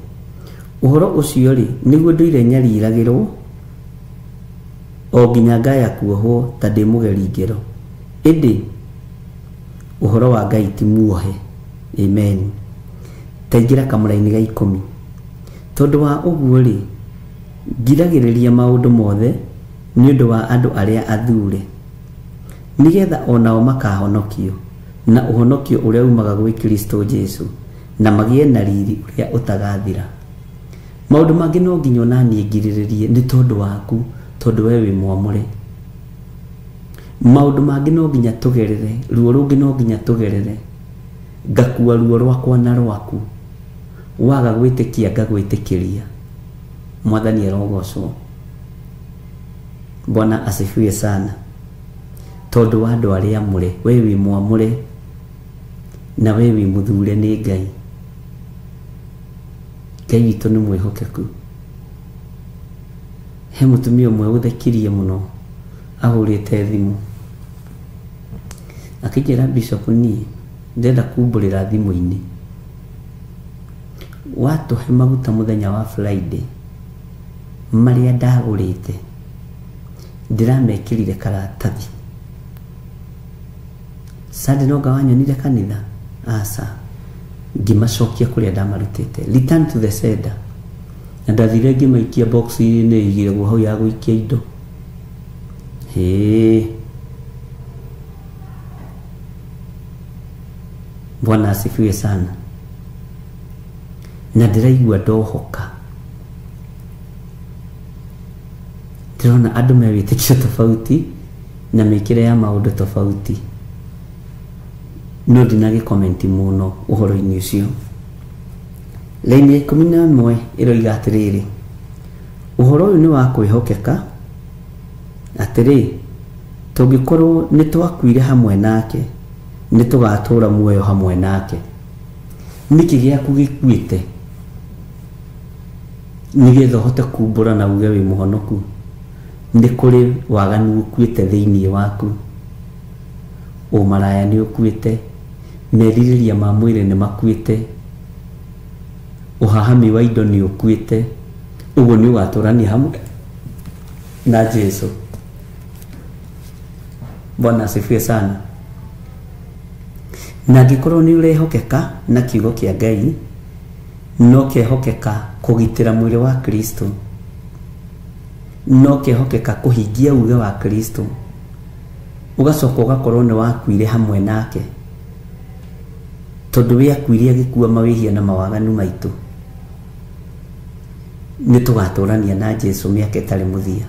ũhoro ũcio rĩ, nĩguo ndũire nyariragĩrwo o nginya ngaya kuohwo ta ndĩ mũgeri ngero, ĩndĩ ũhoro wa Ngai ti muohe. Amen. Taingĩra kamũraini ga 10. Tondũ wa ũguo rĩ, ngiragĩrĩria maũndũ mothe nĩ ũndũ wa andũ arĩa athure, nĩgetha onao makahonokio na ũhonokio ũrĩa umaga gwĩ Kristo Jesu, na magĩe na riri ũrĩa ũtagathira. Maũndũ mangĩ no nginya ona niĩ ngirĩrĩrie nĩ tondũ waku, tondũ we wĩ mwamũre. Maũndũ mangĩ no nginya tũgerere, ruo rũngĩ no nginya tũgerere, ngakua ruo rwakwa na rwaku, waga gwĩtĩkia ngagwĩtĩkĩria. Mwathani arogocwo. Bwana asifiwe sana. Tondũ wa andũ arĩa amũre, we wĩ mwamũre na we wĩ mũthure nĩ Ngai. Ngai witũ nĩ mwĩhokeku. He mũtumia ũmwe ũthekirie mũno ahũrĩte thimũ akĩnjĩra, Bishop, niĩ ndĩrenda kumbũrĩra thimũ-inĩ, watũhe maguta mũthenya wa Friday marĩa ndagũrĩte ndĩramekĩrire karatathi. Sunday no ngawanyonire kanitha, aca, ngĩmacokia kũrĩa ndamarutĩte, return to the sender. Na ndathire ngĩmaikia box-inĩ ĩigĩragwo hau ya gũikia indo. Hĩ, Bwana asifiwe sana. Na ndĩraigua ndohoka, ndĩrona andũ me wĩtĩkio tofauti na mĩkĩre ya maũndũ tofauti, no ndinagĩkomenti mũno ũhoro-inĩ ũcio. Laini ya 11 ĩroiga atĩrĩrĩ, ũhoro ũyũ nĩ wa kwĩhokeka, atĩrĩ, tũngĩkorwo nĩ twakuire hamwe nake, nĩ tũgatũũra muoyo hamwe nake. Nĩkĩ gĩaku gĩkuĩte nĩgetha ũhote kumbũra na uge wĩ mũhonoku? Nĩ kũrĩ waganu ũkuĩte thĩinĩ waku, ũmaraya nĩ ũkuĩte, merirĩria ma mwĩrĩ nĩ makuĩte, ũhahami wa indo nĩ ũkuĩte. Ũguo nĩ ũgatũrania hamwe na Jesu. Bwana asifiwe sana. Na angĩkorwo nĩ ũrehokeka na kiugo kĩa Ngai, no kehokeka kũgitĩra mwĩrĩ wa Kristo, no kehokeka kũhingia uge wa Kristo, ũgacoka ũgakorwo nĩ wakuire hamwe nake, tondũ we akuire agĩkua mawĩhia na mawaganu maitũ. Nĩ tũgatũrania na Jesu mĩaka ĩtarĩ mũthia.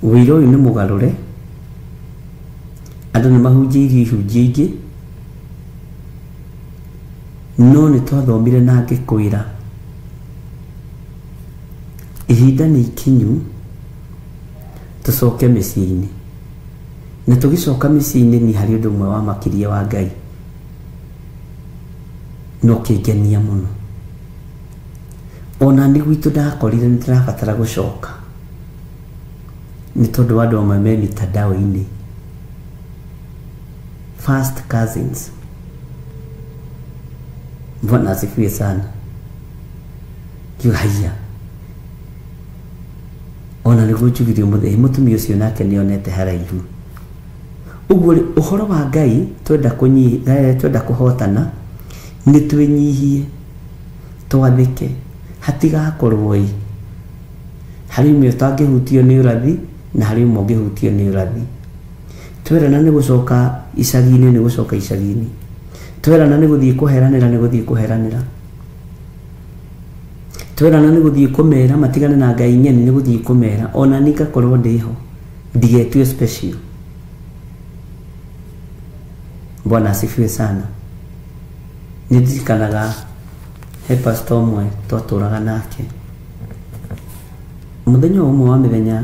Ũira ũyũ nĩ mũgarũre, andũ nĩ mahunjĩirio ihunjio ingĩ, no nĩ twathomire na ngĩkwĩra ihinda nĩ ikinyu tũcoke mĩciĩ-inĩ. Na tũgĩcoka mĩciĩ-inĩ nĩ harĩ ũndũ ũmwe wa makĩria wa Ngai no kĩngenia mũno. Ona nĩ gwitũ ndakorire nĩ ndĩrabatara gũcoka nĩ tondũ wa andũ amwe me mitandao-inĩ, first cousins. Bwana asifiwe sana. Kiuga haiya, Ona nĩguo njugire ũmũthĩ mũtumia ũcio nake nĩonete haraihu. Ũguo rĩ, ũhoro wa Ngai twenda twenda kũhotana nĩ twĩnyihie, twathĩke, hatigakorwo ĩ harĩ ũmwe ũtangĩhutio nĩ ũrathi na harĩ ũmwe ũngĩhutio nĩ ũrathi. Twerana nĩ gũcoka icagi-inĩ nĩ gũcoka icagi-inĩ, twerana nĩ gũthiĩ kũheranĩra nĩ gũthiĩ kũheranĩra, twerana nĩ gũthiĩ kũmera matigane na Ngai ng'eni nĩ gũthiĩ kũmera. Ona niĩ ngakorwo ndĩho ndigetue special. Bwana asifiwe sana. Nĩ ndirikanaga he pastor ũmwe twatũraga nake mũthenya ũmwe wa mĩthenya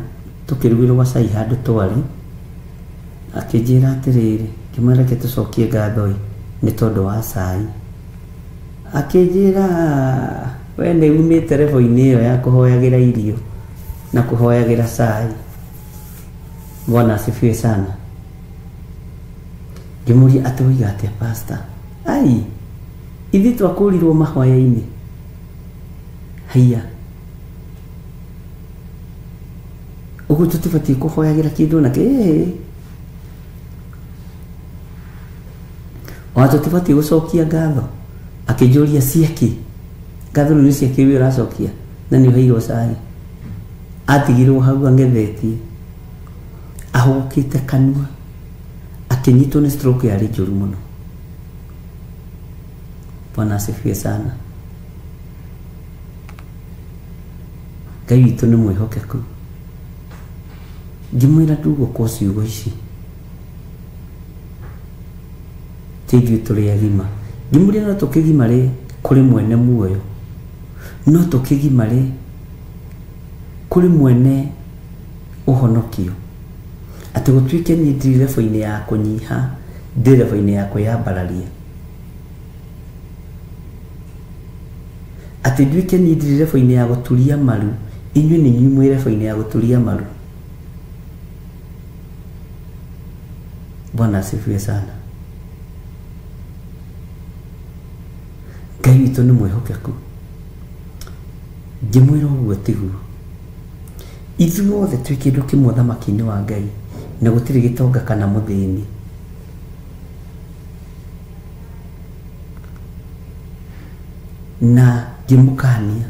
tũkĩrugĩrwo gacai handũ twarĩ, akĩnjĩra atĩrĩrĩ, ngĩmwĩra reke tũcokie ngatho ĩ nĩ tondũ wa cai. Akĩnjĩra we nĩ umĩte level-inĩ ĩyo ya kũhoyagĩra irio na kũhoyagĩra cai. Bwana asifiwe sana. Ngĩmũria atĩ woiga atĩa pastor? Ai, ithuĩ twakũrirwo mahoya-inĩ. Haiya, ũguo tũtibatiĩ kũhoyagĩra kĩndũ ona kĩ? Ona tũtibatiĩ gũcokia ngatho. Akĩnjũria ciakĩ? Ngatho rĩu nĩ ciakĩ we ũracokia na nĩ ũheirwo cai? Atigirwo hau ang'ethetie, ahũgũkĩte kanua, akĩnyitwo nĩ stroke yarĩ njũru mũno. Bwana asifiwe sana. Ngai witũ nĩ mwĩhokeku. Ngĩmwĩra ndugũkwo ciugo ici ti ithuĩ tũrĩ agima. Ngĩmũria no tũkĩgimare kũrĩ mwene muoyo, no tũkĩgimare kũrĩ mwene ũhonokio, atĩ gũtuĩke niĩ ndirĩ level-inĩ ya kũnyiha, ndĩ level-inĩ ya kwĩyambararia, atĩ nduĩke niĩ ndirĩ level-inĩ ya gũturia maru, inyuĩ nĩ inyuĩ mwĩ level-inĩ ya gũturia maru. Bwana asifiwe sana. Ngai witũ nĩ mwĩhokeku. Ngĩmwĩra ũguo tiguo, ithuothe twĩ kĩndũ kĩmwe ũthamaki-inĩ wa Ngai, na gũtirĩ gĩtonga kana mũthĩni. Na ngĩmũkania,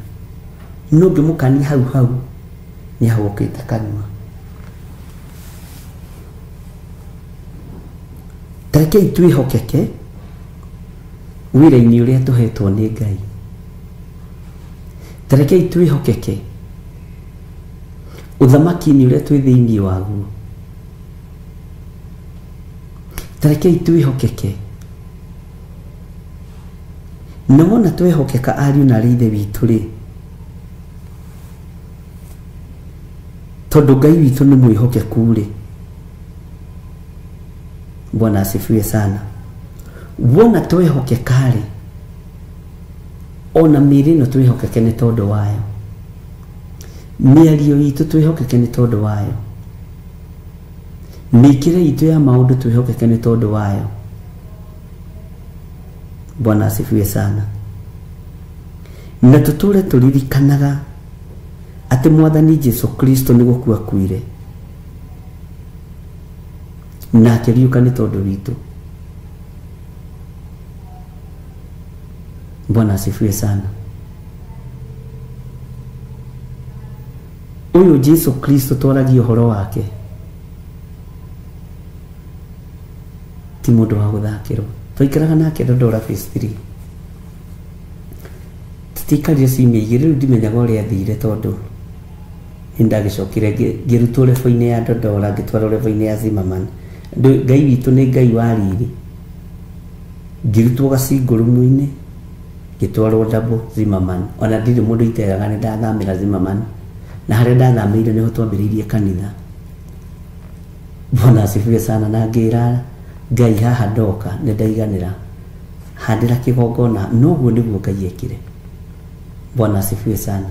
no ngĩmũkania hau hau nĩ ahũgũkĩte kanua. Tarekei twĩhokeke wĩra-inĩ ũrĩa tũhetwo nĩ Ngai. Tarekei twĩhokeke ũthamaki-inĩ ũrĩa twĩ thĩinĩ waguo. Tarekei twĩhokeke. Na wona twehokeka ariũ na arĩ ithe witũ rĩ, tondũ Ngai witũ nĩ mwĩhokeku rĩ. Bwana asifiwe sana. Wona twehokeka rĩ, ona mĩĩrĩ ĩno twĩhokeke nĩ tondũ wayo, mĩario itũ twĩhokeke nĩ tondũ wayo, mĩkĩre itũ ya maũndũ twĩhokeke nĩ tondũ wayo. Bwana asifiwe sana. Na tũtũre tũririkanaga atĩ Mwathani Jesu Kristo nĩ gũkua akuire na akĩriũka nĩ tondũ witũ. Bwana asifiwe sana. Ũyũ Jesu Kristo twaragia ũhoro wake ti mũndũ wa gũthakĩrwo. Twaikaraga nake Dodora phase 3, tũtiaikarire ciumia igĩrĩ, rĩu ndimenyaga ũrĩa athire tondũ nĩ ndagĩcokire ngĩrutwo level-inĩ ya Dodora ngĩtwarwo level-inĩ ya Zimmerman. Ngai witũ nĩ Ngai wa riri. Ngĩrutwo gacingũrũmu-inĩ ngĩtwarwo double Zimmerman. Ona ndirĩ mũndũ iteraga nĩ ndathamĩra Zimmerman, na harĩa ndathamĩire nĩho twambĩrĩirie kanitha. Bwana asifiwe sana. Na ngĩra Ngai haha ndoka nĩ ndaiganĩra, handĩra kĩgongona. Noguo nĩguo Ngai ekire. Bwana asifiwe sana.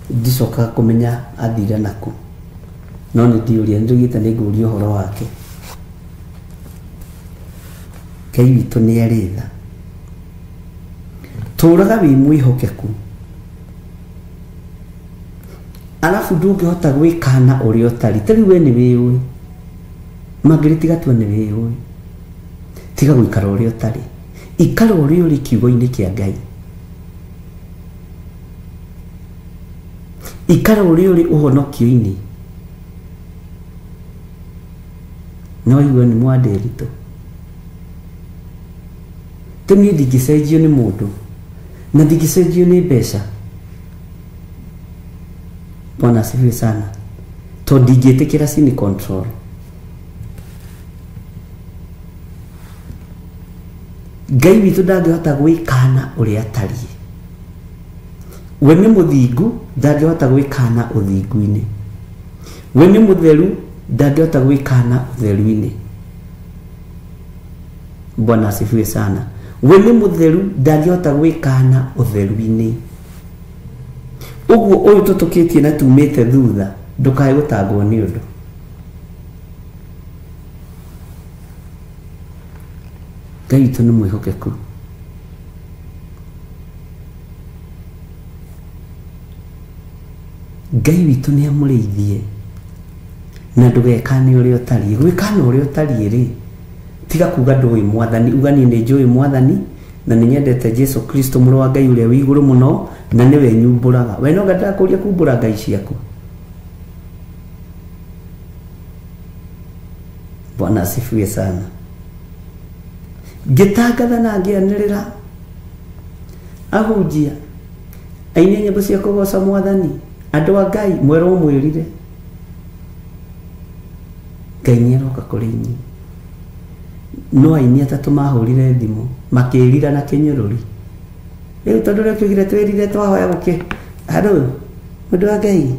Ndicokaga kũmenya athire naku, no nĩ ndiũria, nĩ ndugĩte nĩ ngũria ũhoro wake. Ngai witũ nĩ arĩ tha. Tũraga wĩ mwĩhokeku. Alafu ndũngĩhota gwĩkana ũrĩa ũtarĩ. Ta rĩu we nĩ wĩũĩ. Margaret Gatua nĩ wĩũĩ. Tiga gũikara ũrĩa ũtarĩ. Ikara ũrĩa ũrĩ kiugo-inĩ kĩa Ngai. Ikara ũrĩa ũrĩ ũhonokio-inĩ. No iwe nĩ mwanderitũ. Tũniĩ ndingĩcenjio nĩ mũndũ na ndingĩcenjio nĩ mbeca. Bwana asifiwe sana. Tondũ ndingĩtĩkĩra sini control. Ngai witũ ndangĩhota gwĩkana ũrĩa atariĩ. We nĩ mũthingu, ndangĩhota gwĩkana ũthingu-inĩ. We nĩ mũtheru, ndangĩhota gwĩkana ũtheru-inĩ. Bwana asifiwe sana. We nĩ mũtheru, ndangĩhota gwĩkana ũtheru-inĩ. Ũguo ũyũ tũtũkĩtie na tumĩte thutha, ndũkae gũtangwo nĩ ũndũ. Ngai witũ nĩ mwĩhokeku. Ngai witũ nĩ amũrĩithie na ndũgekane ũrĩa ũtariĩ. Gwĩkana ũrĩa ũtariĩ rĩ, tiga kuga ndũĩ mwathani, uga niĩ nĩ njũĩ mwathani na nĩ nyendete Jesu Kristo mũrũ wa Ngai ũrĩa wĩ igũrũ mũno na nĩwe nyumbũraga. We no ndakũria kumbũra ngai ciaku. Bwana asifiwe sana. Ngĩtangatha na ngĩanĩrĩra ahunjia aini nyĩmbo cia kũgoca mwathani, andũ a Ngai mwerwo mwĩrire Ngai nĩaroka kũrĩ inyuĩ. No aini atatũ mahũrire thimũ makĩrira na kĩnyũrũri. Rĩu tondũ ũrĩa tugire twĩrire twahoya gũkĩ andũ mũndũ wa Ngai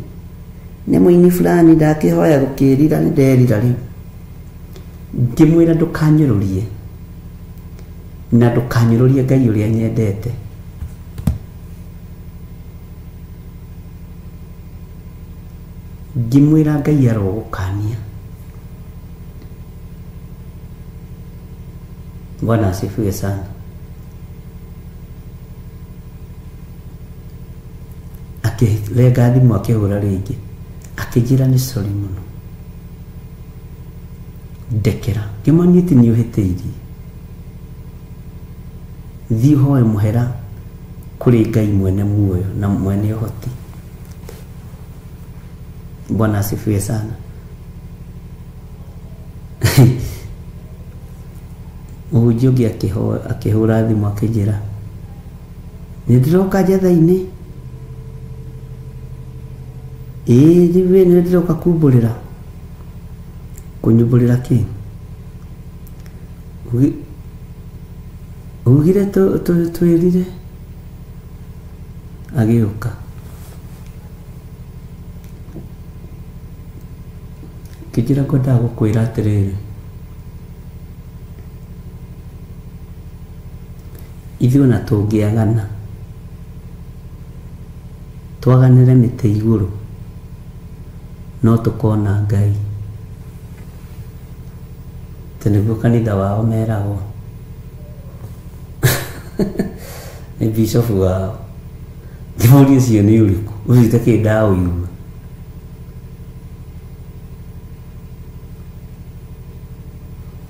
nĩ mũini fulani ndakĩhoya gũkĩrira nĩ nderira rĩu. Ngĩmwĩra ndũkanyũrũrie na ndũkanyũrũrie Ngai ũrĩa nyendete. Ngĩmwĩra Ngai arogũkania. Bwana asifiwe sana. Akĩrenga thimũ akĩhũra rĩngĩ akĩnjĩra nĩ sorry mũno, ndekera. Ngĩmwĩra ti nĩ ũhĩtĩirie, thiĩ ũhoe mũhera kũrĩ Ngai mwene muoyo na mwene ũhoti. Bwana asifiwe sana. Mũhunjia ũngĩ akĩhũra thimũ akĩnjĩra nĩ ndĩroka njatha-inĩ. Ĩĩ rĩu we nĩ ndĩroka kumbũrĩra. Kũnyumbũrĩra kĩ? Ugire twĩrire. Agĩũka kĩnjĩra ngwendaga gũkwĩra atĩrĩrĩ, ithuĩ ona tũngĩagana twaganĩre mĩtĩ igũrũ no tũkona Ngai. Tĩ nĩguo kanitha wao meragwo nĩ bishop wao. Ngĩmũria ũcio nĩ ũrĩkũ, ũcio itakĩrĩ ndaũigua.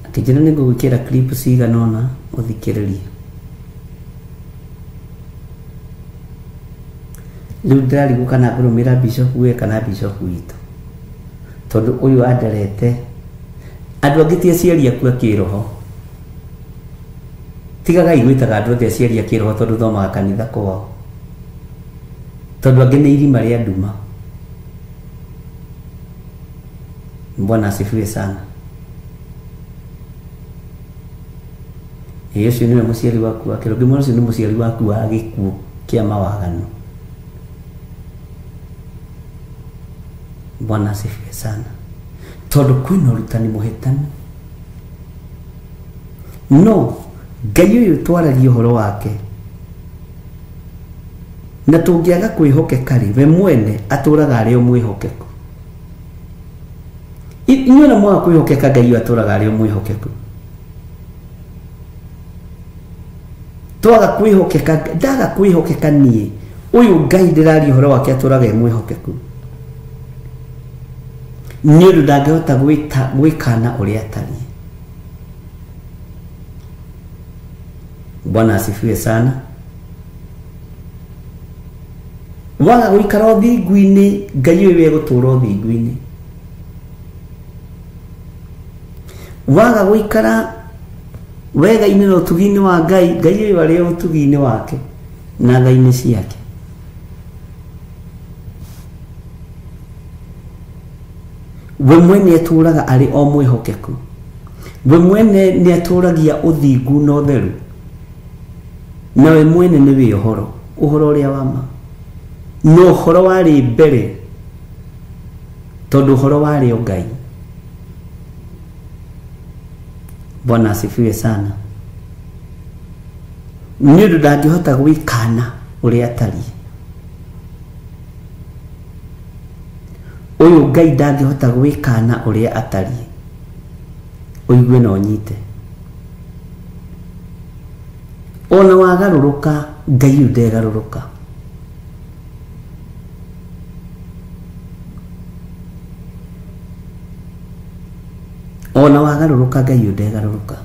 Akĩnjĩra nĩ ngũgwĩkĩra clip cigana ũna ũthikĩrĩrie. Rĩu ndĩrarigwo kana ngũrũmĩrĩra bishop we kana bishop witũ, tondũ ũyũ anderete andũ angĩ ti aciari aku a kĩroho. Tigagai gwĩtaga andũ othe aciari a kĩroho tondũ thomaga kanitha kwao, tondũ angĩ nĩ irima rĩa nduma. Bwana asifiwe sana. Ĩĩ ũcio nĩwe mũciari waku wa kĩroho. Ngĩmwĩra ũcio nĩ mũciari waku wa gĩkuũ kĩa mawaganu. Bwana asifiwe sana. Tondũ kwĩna ũrutani mũhĩtanu. No Ngai ũyũ twaragia ũhoro wake na tũngĩaga kwĩhokeka rĩ, we mwene atũraga arĩ o mwĩhokeku. Inyuĩ na mwaga kwĩhokeka, Ngai ũyũ atũraga arĩ o mwĩhokeku. Twaga kwĩhokeka, ndaga kwĩhokeka niĩ, ũyũ Ngai ndĩraria ũhoro wake atũraga e mwĩhokeku. Nĩ ũndũ ndangĩhota gwĩkana ũrĩa atariĩ. Bwana asifiwe sana. Waga gũikara ũthingu-inĩ, Ngai ũyũ egũtũũra ũthingu-inĩ. Waga gũikara wega-inĩ na ũtugi-inĩ wa Ngai, Ngai ũyũ arĩ ũtugi-inĩ wake na tha-inĩ ciake. We mwene atũũraga arĩ o mwĩhokeku. We mwene nĩ atũũragia ũthingu na ũtheru. Na we mwene nĩwe ũhoro, ũhoro ũrĩa wa ma. No ũhoro warĩ mbere, tondũ ũhoro warĩ o Ngai. Bwana asifiwe sana. Nĩ ũndũ ndangĩhota gwĩkana ũrĩa atariĩ. Ũyũ Ngai ndangĩhota gwĩkana ũrĩa atariĩ. Ũigue na ũnyite. Ona wagarũrũka, Ngai ũyũ ndegarũrũka. Ona wagarũrũka, Ngai ũyũ ndegarũrũka.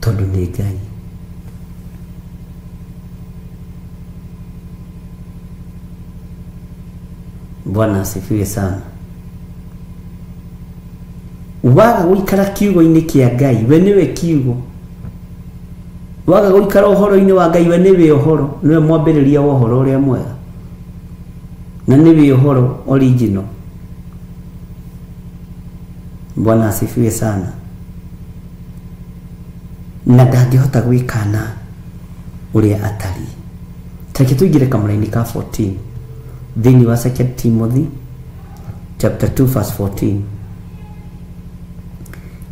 Tondũ nĩ Ngai. Bwana asifiwe sana. Waga gũikara kiugo-inĩ kĩa Ngai, we nĩwe kiugo. Waga gũikara ũhoro-inĩ wa Ngai, we nĩwe ũhoro, nĩwe mwambĩrĩria wa ũhoro ũrĩa mwega. Na nĩwe ũhoro original. Bwana asifiwe sana. Na ndangĩhota gwĩkana ũrĩa atariĩ. Tareke tũingĩre kamũra-inĩ ka 14 thĩinĩ wa 2 Timothy chapter 2 verse 14.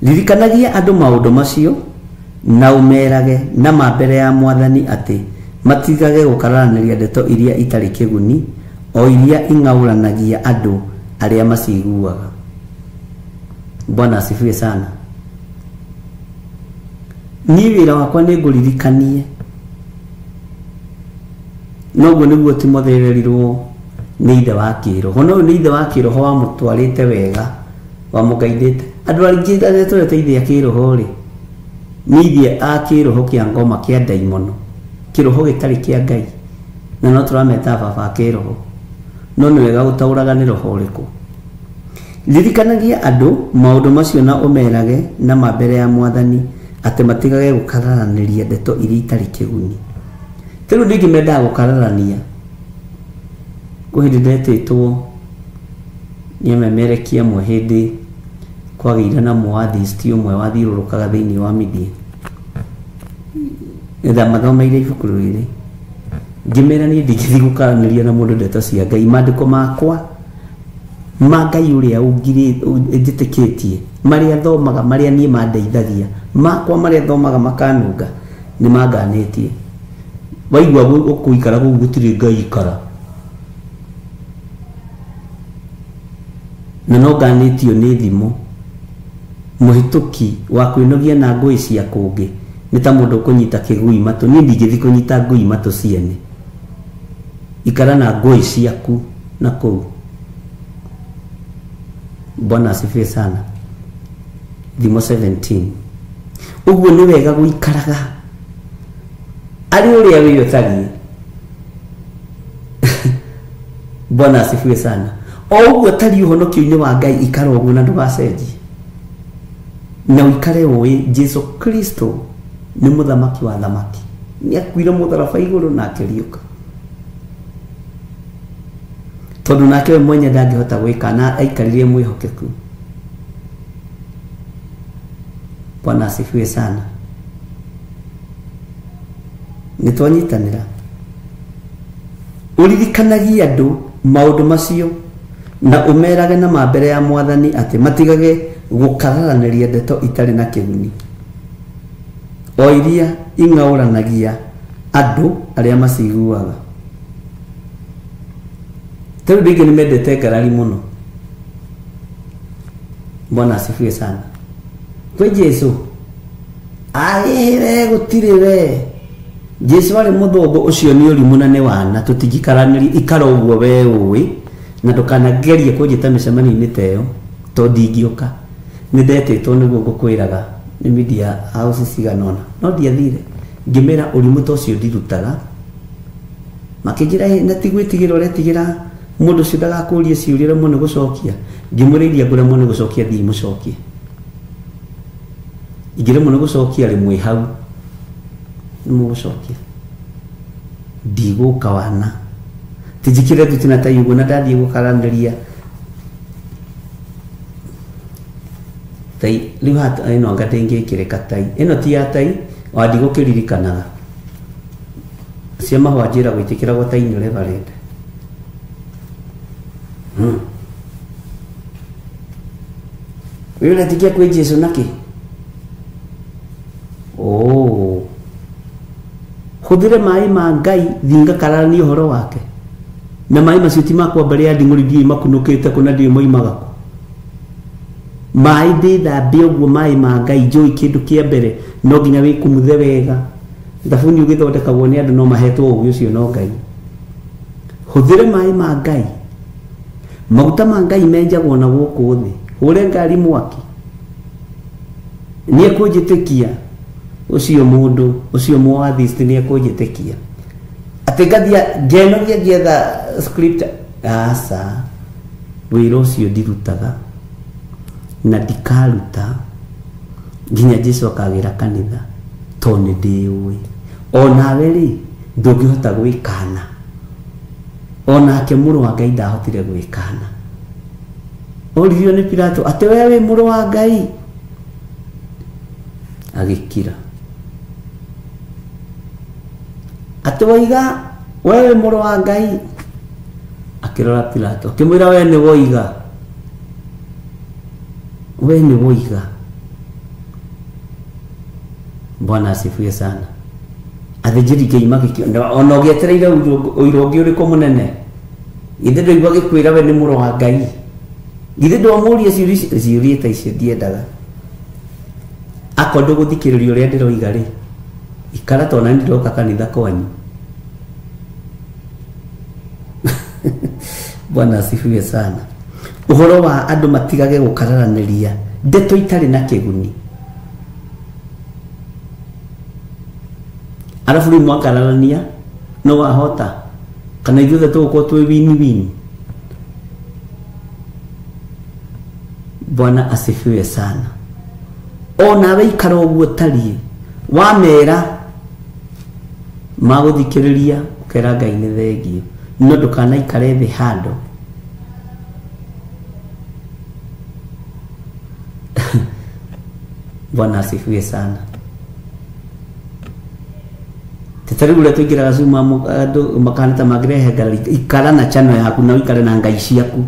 Ririkanagia andũ maũndũ macio na ũmerage na ma mbere ya Mwathani atĩ matigage gũkararanĩria ndeto iria itarĩ kĩguni, o iria ing'aũranagia andũ arĩa maciguaga. Bwana asifiwe sana. Niĩ wĩra wakwa nĩ ngũririkanie. Noguo nĩguo Timotheo erirwo nĩ ithe wa kĩroho. No nĩ ithe wa kĩroho wamũtwarĩte wega, wamũgaithĩte. Andũ aingĩ arĩa tũreta ithe a kĩroho rĩ, nĩ ithe a kĩroho kĩa ngoma kĩa ndaimono, kĩroho gĩtarĩ kĩa Ngai. Na no tũrameta baba a kĩroho. No nĩ wega gũtaũraga nĩ roho ũrĩkũ. Ririkanagia andũ maũndũ macio na ũmerage na ma mbere ya Mwathani atĩ matigage gũkararanĩria ndeto iria itarĩ kĩguni. Rĩu ndingĩ mendaga gũkararania. Kwĩ hĩndĩ ndetĩtwo nĩ amemerekia amwe hĩndĩ kwagĩire na mũathisti ũmwe wathiũrũrũkaga thĩinĩ wa media. Ndathomeire ibuku rĩrĩ. Ngĩmera niĩ ndingĩthiĩ gũkaranĩria na mũndũ ndeto cia Ngai. Maandĩko makwa ma Ngai ũrĩa njĩtĩkĩtie, marĩa thomaga, marĩa niĩ mandeithagia, makwa marĩa thomaga makanunga, nĩ manganĩtie. Waigua ũkũikara kũu gũtirĩ Ngai ikara. Na no nganĩtio nĩ thimo. Mũhĩtũki wa kwĩnogia na ngũĩ cia kũngĩ nĩ ta mũndũ ũkũnyita kĩgui matũ. Niĩ ndingĩthiĩ kũnyita ngũi matũ ciene. Ikara na ngũĩ ciaku na kũu. Bwana asifiwe sana. Thimo 17. Ũguo nĩ wega gũikaraga arĩ ũrĩa wĩ ũtariĩ. Bwana asifiwe sana. O ũguo ũtariĩ ũhonokio-inĩ wa Ngai, ikara ũguo na ndũgacenjie. Na ũikare ũĩ Jesu Kristo nĩ mũthamaki wa thamaki. Nĩ akuire mũtharaba igũrũ na akĩriũka. Tondũ nake we mwenye ndangĩhota gwĩka na aikarire mwĩhokeku. Bwana asifiwe sana. Nĩ twanyitanĩra. Ũririkanagia andũ maũndũ macio na ũmerage na ma mbere ya Mwathani atĩ matigage gũkararanĩria ndeto itarĩ na kĩguni, o iria ing'aũranagia andũ arĩa maciguaga. Rĩu rĩngĩ nĩ mendete ngarari mũno. Bwana asifiwe sana. Kwĩ Jesu arĩhĩre gũtirĩ we. Jesu arĩ mũthũngũ ũcio nĩ ũrimũ na nĩ wana tũtingikaranĩria ikara ũguo we ũĩ na ndũkanagerie kũnjĩta mĩcemanio-inĩ ta ĩyo tondũ ndingĩũka nĩ ndetĩtwo nĩguo ngũkwĩraga nĩ media house cigana ũna no ndiathire ngĩmera ũrimũ ta ũcio ndirutaga makĩnjĩra na ti gwĩtigĩra ũretigĩra mũndũ ũcio ndagakũrie ciũria ũremwo nĩ gũcokia ngĩmwĩra iria ngũremwo nĩ gũcokia thiĩ mũcokie ingĩremwo nĩ gũcokia rĩmwe hau nĩmũgũcokia ndigũka wana tinjikire thuti na tai ũguo na ndathiĩ gũkaranĩria tai rĩu hata ĩno anga ndĩngĩkĩrĩka tai ĩno ti ya tai wa ndigũkĩririkanaga cia mahũa njĩra gwĩtĩkĩragwo tai nĩ reverend Wewe unatikia kwĩ Jesu naki oh hũthĩre maĩ ma Ngai thinga kararania ũhoro wake na maĩ macio ti makwa mbere ya nding'ũri ndiũĩ makunũkĩte kũ na ndiũĩ moimaga kũ maĩ ndĩthambe ũguo maĩ ma Ngai njũĩ kĩndũ kĩa mbere no nginya wĩkumuthe wega thabuni ũgĩthondekagwo nĩ andũ no mahetwo ũgĩ ũcio no Ngai hũthĩre maĩ ma Ngai maguta ma Ngai menjagwo na gũkũ thĩ hũre ngari mwaki nĩ ekũnjĩtĩkia ucio mundu ucio muathist ni ekunjitikia ati ngathia ngenogia ngietha script aca wira ucio ndirutaga na ndikaruta nginya Jesu akagira kanitha to ni ndiũĩ onawe ri ndũngĩhota gwĩkana onake mũrũ wa Ngai ndahotire gwĩkana oririo nĩ Pilato atĩ we wĩ mũrũ wa Ngai agĩkira atĩ woiga we wĩ mũrũ wa Ngai akĩrora Pilato akĩmwĩra we nĩ woiga we nĩ woiga. Bwana asifiwe sana. Athĩnjĩri Ngai magĩkĩona ona ũgĩetereire ũira ũngĩ ũrĩkũ mũnene ithe ndũigua gĩkwĩra we nĩ mũrũ wa Ngai ithe ndwamũria ciũria ta icio ndiendaga akorwo ndũgũthikĩrĩria ũrĩa ndĩroiga rĩ ikara tona nĩ ndĩroka kanitha kwanyu. Bwana asifiwe sana. Ũhoro wa andũ matigage gũkararanĩria ndeto itarĩ na kĩguni arabu rĩu mwakararania no wahota kana ithuothe tũgũkorwo twĩ wini wini. Bwana asifiwe sana. Onawe ikara ũguo ũtariĩ wamera magũthikĩrĩria ũkera Ngai nĩ thengio no ndũkanaikare thĩ handũ Bwana asifiwe sana. Tete rĩu ũrĩa tũingĩraga Zoom andũ makahana ta mangĩrehe ngarari ikara na channel yaku na ũikare na ngai ciaku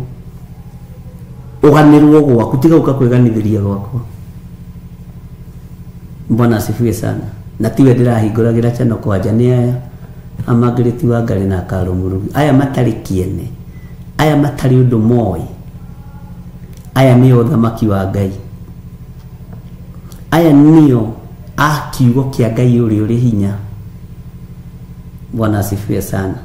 ũganĩrwo gwaku tiga gũka kwĩganithĩria gwakwa. Bwana asifiwe sana. Na tiwe ndĩrahingũragĩra channel kwanja nĩ aya amangĩrĩti wa Ngarĩ na Karũ Mũrugi aya matarĩ kĩene aya matarĩ ũndũ moĩ aya nĩo ũthamaki wa Ngai aya nĩo a kiugo kĩa Ngai ũrĩa ũrĩ hinya. Bwana asifiwe sana.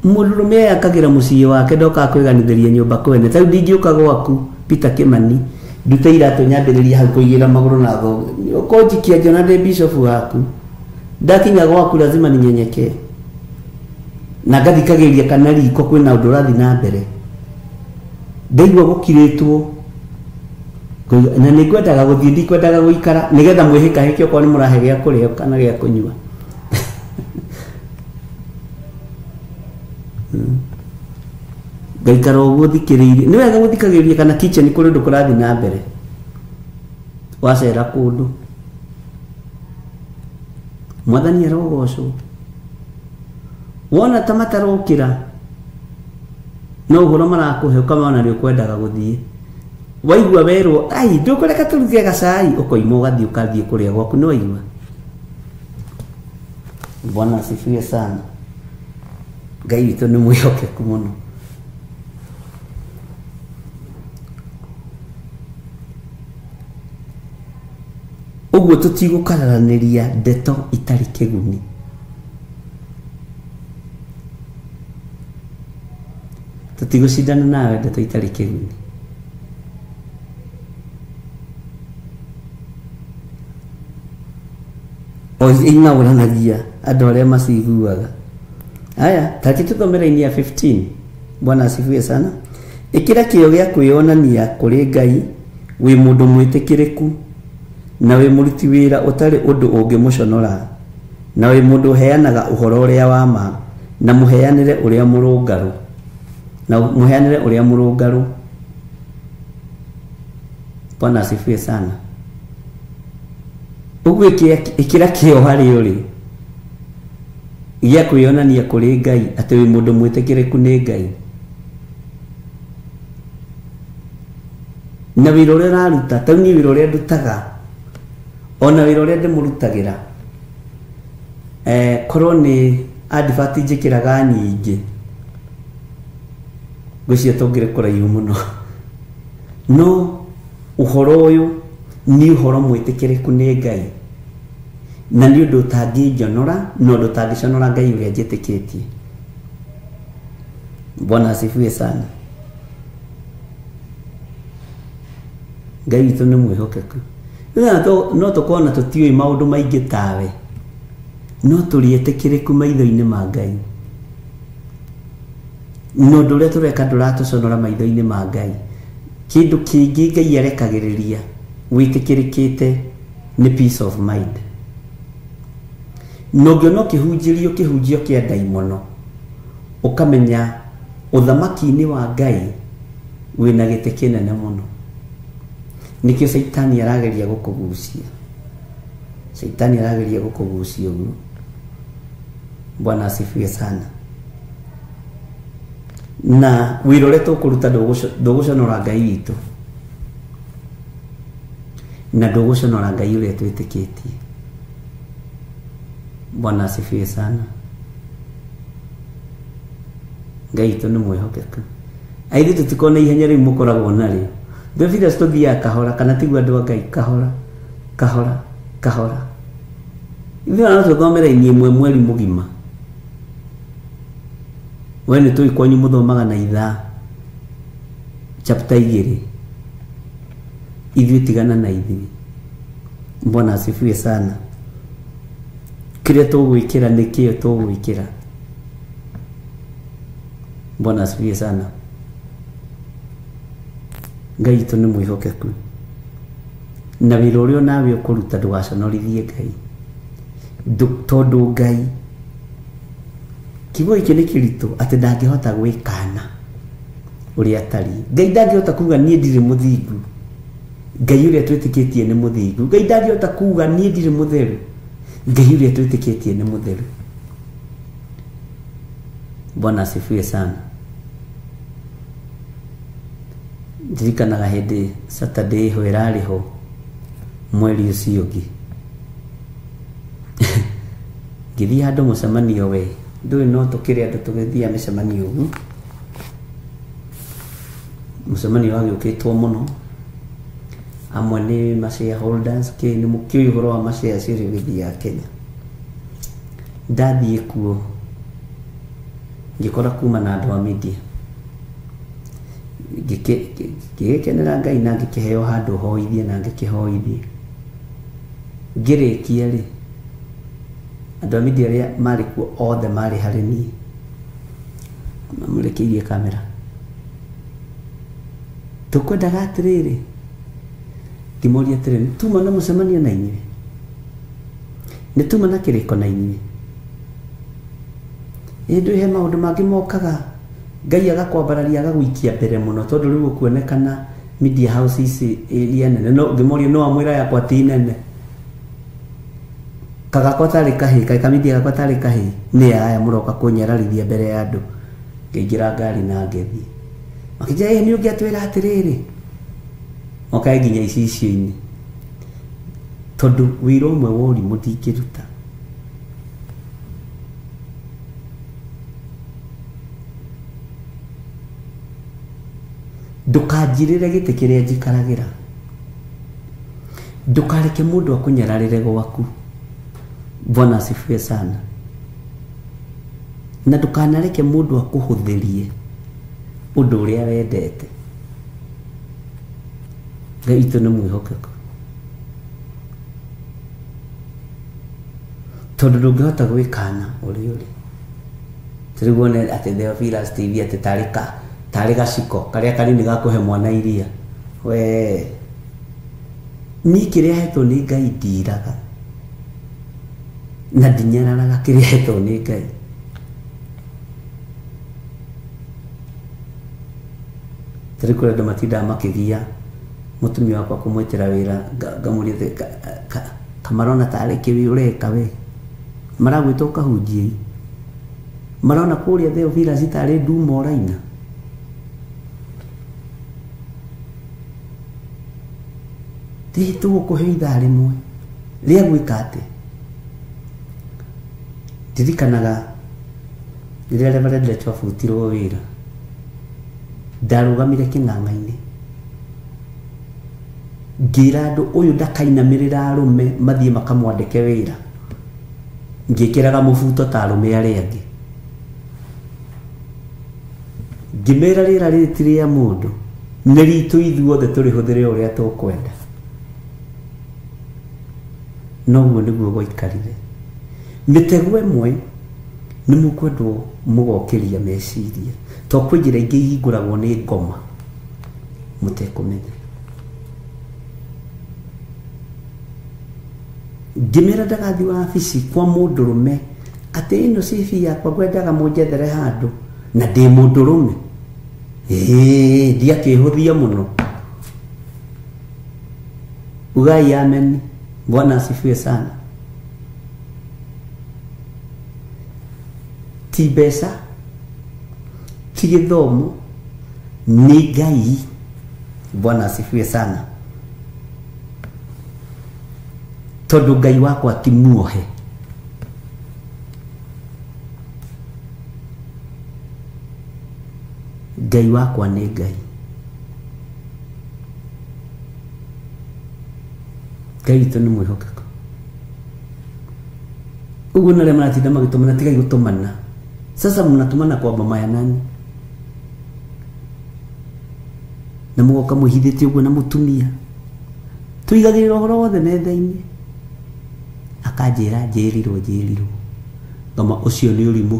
Mũndũrũme akagira mũciĩ wake ndokaga kwĩganithĩria nyũmba kwene ta rĩu ndingĩũka gwaku Peter Kimani ndute iratũ nyambĩrĩrie hau kũigĩra magũrũ na thongo ũkũnjikia njona ndĩ bishop waku ndakinya gwaku lazima ninyenyekee na ngathikagĩrĩria kana riko kwĩna ũndũ ũrathiĩ na mbere ndaigua gũkirĩtwo na nĩ ngwendaga gũthiĩ ndikwendaga gũikara nĩgetha mwĩhĩkahĩke okorwo nĩ mũrahe gĩa kũrĩa kana gĩa kũnyua. Ngaikara ũguo thikĩrĩirie nĩ wega gũthikagĩrĩria kana kitchen kũrĩ ũndũ kũrathiĩ na mbere wacera kũndũ Mwathani arogocwo wona ta matarokĩra no ũhoro marakũhe ũkamona nĩ ũkwendaga gũthiĩ waigua werwo ai ndũkũreka tũruge gacai ũkoima ũgathiĩ ũkathiĩ kũrĩa gwaku nĩ waigua. Bwana asifiwe sana. Ngai witũ nĩ mwĩhokeku mũno. Ũguo tũtigũkararanĩria ndeto itarĩ kĩguni. Tũtigũcindana nawe ndeto itarĩ kĩguni. O ing'aũranagia andũ arĩa maciguaga. Aya, tareke tũthome raini ya 15. Bwana asifiwe sana. Ĩkĩra kĩyo gĩa kwĩyonania kũrĩ Ngai wĩ mũndũ mwĩtĩkĩrĩku na wĩ mũruti wĩra ũtarĩ ũndũ ũngĩmũconora na wĩ mũndũ ũheanaga ũhoro ũrĩa wa ma na mũheanĩre ũrĩa mũrũngarũ na mũheanĩre ũrĩa mũrũngarũ. Bwana asifiwe sana. Ũguo ĩkĩra kĩyo harĩ ũrĩ gĩa kwĩyonania kũrĩ Ngai atĩ wĩ mũndũ mwĩtĩkĩrĩku nĩ Ngai na wĩra ũrĩa ũraruta. Ta niĩ wĩra ũrĩa ndutaga ona wĩra ũrĩa ndĩmũrutagĩra korwo nĩ advert njĩkĩraga nyingĩ ngwĩciria tũngĩrĩ kũraihu mũno, no ũhoro ũyũ nĩ ũhoro mwĩtĩkĩrĩku nĩ Ngai na nĩ ũndũ ũtangĩnjonora na ũndũ ũtangĩconora Ngai ũrĩa njĩtĩkĩtie. Bwana asifiwe sana. Ngai witũ nĩ mwĩhokeku. No tũkorwo na tũtiũĩ maũndũ maingĩ tawe, no tũrĩ etĩkĩrĩku maitho-inĩ ma Ngai. Na ũndũ ũrĩa tũreka ndũratũconora maitho-inĩ ma Ngai. Kĩndũ kĩngĩ Ngai arekagĩrĩria wĩtĩkĩrĩkĩte nĩ peace of mind. Na ũngĩona ũkĩhunjĩrio kĩhunjio kĩa ndaimono, ũkamenya ũthamaki-inĩ wa Ngai wĩna gĩtĩ kĩnene mũno. Nĩkĩo caitani arageria gũkũgucia. Caitani arageria gũkũgucia ũguo. Bwana asifiwe sana. Na wĩra ũrĩa tũkũruta ndũgũconora Ngai witũ na ndũgũconora Ngai ũrĩa twĩtĩkĩtie. Bwana asifiwe sana. Ngai witũ nĩ mwĩhokeku. Aithuĩ tũtikoragwo na ihenya rĩu mũkoragwo narĩo. Theophilus tũthiaga kahora kana tiguo andũ a Ngai, kahora kahora kahora. Ithuĩ no tũthome raini ĩmwe mweri mũgima. We nĩ tũĩ kwanyu mũthomaga na ithaa chapter 2. Ithuĩ tigana na ithuĩ. Bwana asifiwe sana. Kĩrĩa tũgwĩkĩra nĩ kĩo tũgwĩkĩra. Bwana asifiwe sana. Ngai witũ nĩ mwĩhokeku na wĩra ũrĩa nawe ũkũruta ndũgaconorithie Ngai, tondũ Ngai kiugo gĩkĩ nĩ kĩritũ atĩ ndangĩhota gwĩkana ũrĩa atariĩ. Ngai ndangĩhota kuga niĩ ndirĩ mũthingu. Ngai ũrĩa twĩtĩkĩtie nĩ mũthingu. Ngai ndangĩhota kuga niĩ ndirĩ mũtheru. Ngai ũrĩa twĩtĩkĩtie nĩ mũtheru. Bwana asifiwe sana. Ndirikanaga hĩndĩ Saturday ho ĩrarĩ ho mweri ũcio ũngĩ ngĩthiĩ handũ mũcemanio we ndũĩ no tũkĩrĩ andũ tũgĩthiaga mĩcemanio ũguo. Mũcemanio wagĩũkĩtwo mũno, amwe nĩ ma shareholders kĩ nĩ mũkĩũĩ ũhoro wa ma shares ũrĩa ũgĩthiaga Kenya. Ndathiĩ kuo ngĩkora kuma na andũ a media, ngĩgĩkenera Ngai na ngĩkĩheo handũ hoithie na ngĩkĩhoithie. Ngĩrĩkia rĩ, andũ a media arĩa marĩ kuo othe marĩ harĩ niĩ mamũrekeirie kamera. Tũkwendaga atĩrĩrĩ, ngĩmoria atĩrĩrĩ, nĩ tuma na mũcemanio na inyuĩ, nĩ tuma na kĩrĩko na inyuĩ. Ĩndĩ he maũndũ mangĩ mokaga Ngai agakwambararia agagũikia mbere mũno tondũ rĩu ũkuonekana media house ici iria nene. No ngĩmoria no amwĩra yakwa ti nene, kagakwa tarĩ kahĩĩ, kaĩ kamidia gakwa tarĩ kahĩĩ, nĩ aya mũroka kũnyararithia mbere ya andũ. Ngĩingĩra ngari na ngĩthiĩ. Makĩnjĩra nĩ ũngĩatwĩra atĩrĩrĩ, okae nginya icicio-inĩ, tondũ wĩra ũmwe wa ũrimũ ndingĩruta. Ndũkanjirĩre gĩtĩ kĩrĩa njikaragĩra. Ndukareke mundu akunyararire gwaku. Bwana asifiwe sana. Na ndukanareke mundu akuhuthirie undu uria wendete. Ngai witũ nĩ mwĩhokeku, tondũ ndũngĩhota gwĩkana ũrĩa ũrĩ. Rĩu wone atĩ Theophilus TV atĩ tarĩ gaciko karĩa kanini ga kũhe mwana iria. We niĩ kĩrĩa hetwo nĩ Ngai ndiraga na ndinyararaga kĩrĩa hetwo nĩ Ngai. Tarĩ kũrĩ andũ matindaga makĩgia mũtumia wakwa kũmwĩtĩra wĩra, ngamũria kamarona tarĩ kĩ ũreka we, maragwĩta ũkahunjie, marona kũrĩa Theophilus tarĩ nduma ũraina. Hihi tũgũkũhe ithaa rĩmwe rĩa gwĩka atĩa? Ndirikanaga rĩrĩa Reverend Lecho abutirwo wĩra, ndarũgamire kĩng'ang'a-inĩ ngĩra andũ ũyũ ndakainamĩrĩra arũme mathiĩ makamwandĩke wĩra, ngĩkĩraga mũbuto ta arũme arĩa angĩ. Ngĩmera rĩera rĩrĩ ti rĩa mũndũ, nĩ ritũ ithuothe tũrĩhũthĩre ũrĩa tũkwenda. Noguo nĩguo gwaikarire. Mĩtego ĩmwe nĩ mũkwendwo mũgokĩria meciria, to kwĩ njĩra ingĩ ihingũragwo nĩ ngoma mũtekũmenya. Ngĩmera ndagathiĩ wabici kwa mũndũrũme atĩ ĩno CV yakwa ngwendaga mũnjethere handũ na ndĩ mũndũrũme. Ĩĩ, ndiakĩhũthia mũno. Ugai amen. Bwana asifiwe sana. Ti mbeca, ti gĩthomo, nĩ Ngai. Bwana asifiwe sana. Tondũ Ngai wakwa ti muohe. Ngai wakwa nĩ Ngai. Ngai witũ nĩ mwĩhokeku. Ũguo na arĩa maratinda magĩtũmana, tigai gũtũmana. Sasa mnatumana kwa mama ya nani? Na mũgoka mwĩhithĩte ũguo na mũtumia. Tũigagĩrĩra ũhoro wothe metha-inĩ. Akanjĩra njĩrirwo njĩrirwo. Ngama ũcio nĩ ũrimũ.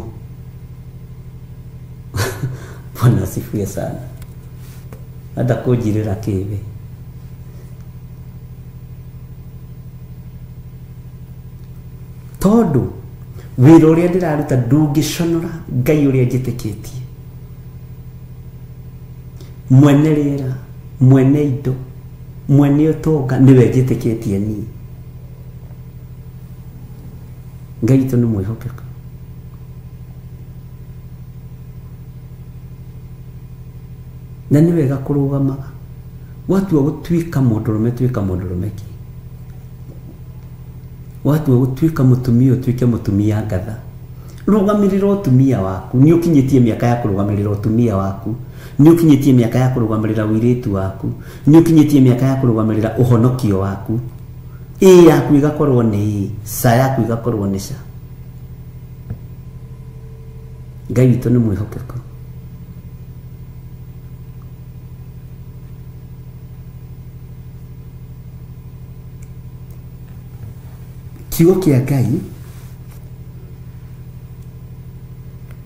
Bwana asifiwe sana. Enda kũnjirĩra kĩwe. Tondũ wĩra ũrĩa ndĩraruta ndũngĩconora Ngai ũrĩa njĩtĩkĩtie. Mwene rĩera, mwene indo, mwene ũtonga nĩwe njĩtĩkĩtie niĩ. Ngai witũ nĩ mwĩhokeku. Na nĩ wega kũrũgamaga. Watua gũtuĩka mũndũrũme, tuĩka mũndũrũme ki. Watua gũtuĩka mũtumia, ũtuĩke mũtumia ngatha. Rũgamĩrĩra ũtumia waku. Nĩ ũkinyĩtie mĩaka ya kũrũgamĩrĩra ũtumia waku. Nĩ ũkinyĩtie mĩaka ya kũrũgamĩrĩra ũirĩtu waku. Nĩ ũkinyĩtie mĩaka ya kũrũgamĩrĩra ũhonokio waku. Ĩ yaku ĩgakorwo nĩ ĩ, ca yaku ĩgakorwo nĩ ca. Ngai witũ nĩ mwĩhokeku. Kiugo kĩa Ngai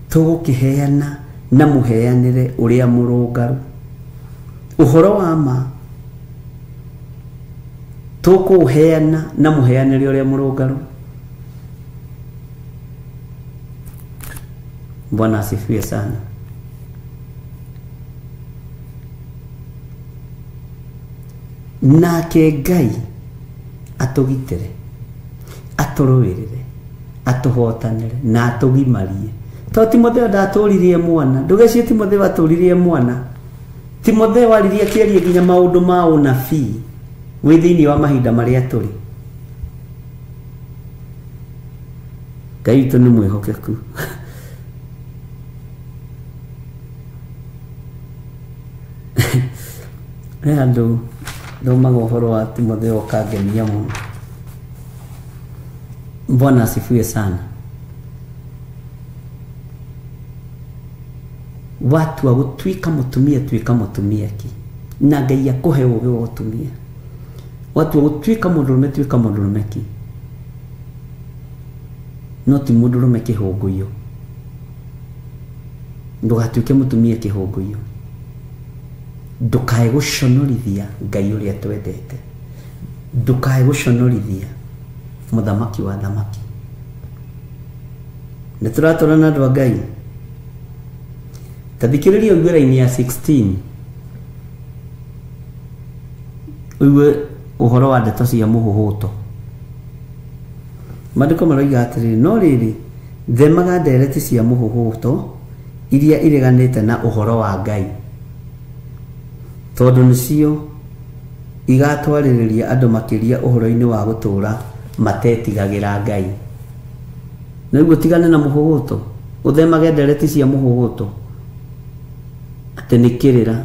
tũgũkĩheana na mũheanĩre ũrĩa mũrũngaru. Ũhoro wa ma tũkũũheana na mũheanĩre ũrĩa mũrũngaru. Bwana asifiwe sana. Nake Ngai atũgitĩre, atũrũĩrĩre, atũhotanĩre na atũgimarie. To Timotheo ndatũririe mwana, ndũgecirie Timotheo atũririe mwana. Timotheo aririe akĩaria nginya maũndũ ma ũnabii wĩ thĩinĩ wa mahinda marĩa tũrĩ. Ngai witũ nĩ mwĩhokeku. He andũ Thomaga ũhoro wa Timotheo ũkangenia mũno. Bwana asifiwe sana. Watua gũtuĩka mũtumia, tuĩka mũtumia ki, na Ngai akũhe ũũgĩ wa ũtumia. Watua gũtuĩka mũndũrũme, tuĩka mũndũrũme ki, no ti mũndũrũme kĩhũngũiyo. Ndũgatuĩke mũtumia kĩhũngũiyo. Ndũkae gũconorithia Ngai ũrĩa twendete, ndũkae gũconorithia mũthamaki wa thamaki. Nĩ tũratũra na andũ a Ngai. Ta thikĩrĩria ũigue raini ya 16, ũigue ũhoro wa ndeto cia mũhũhũto. Maandĩko maroiga atĩrĩrĩ, no rĩrĩ, themaga ndereti cia mũhũhũto iria ireganĩte na ũhoro wa Ngai, tondũ nĩcio igatwarĩrĩria andũ makĩria ũhoro-inĩ wa gũtũũra matetigagĩra Ngai. Nĩguo tigane na mũhũhũto, ũthemage ndereti cia mũhũhũto. Atĩ nĩ kĩrĩra,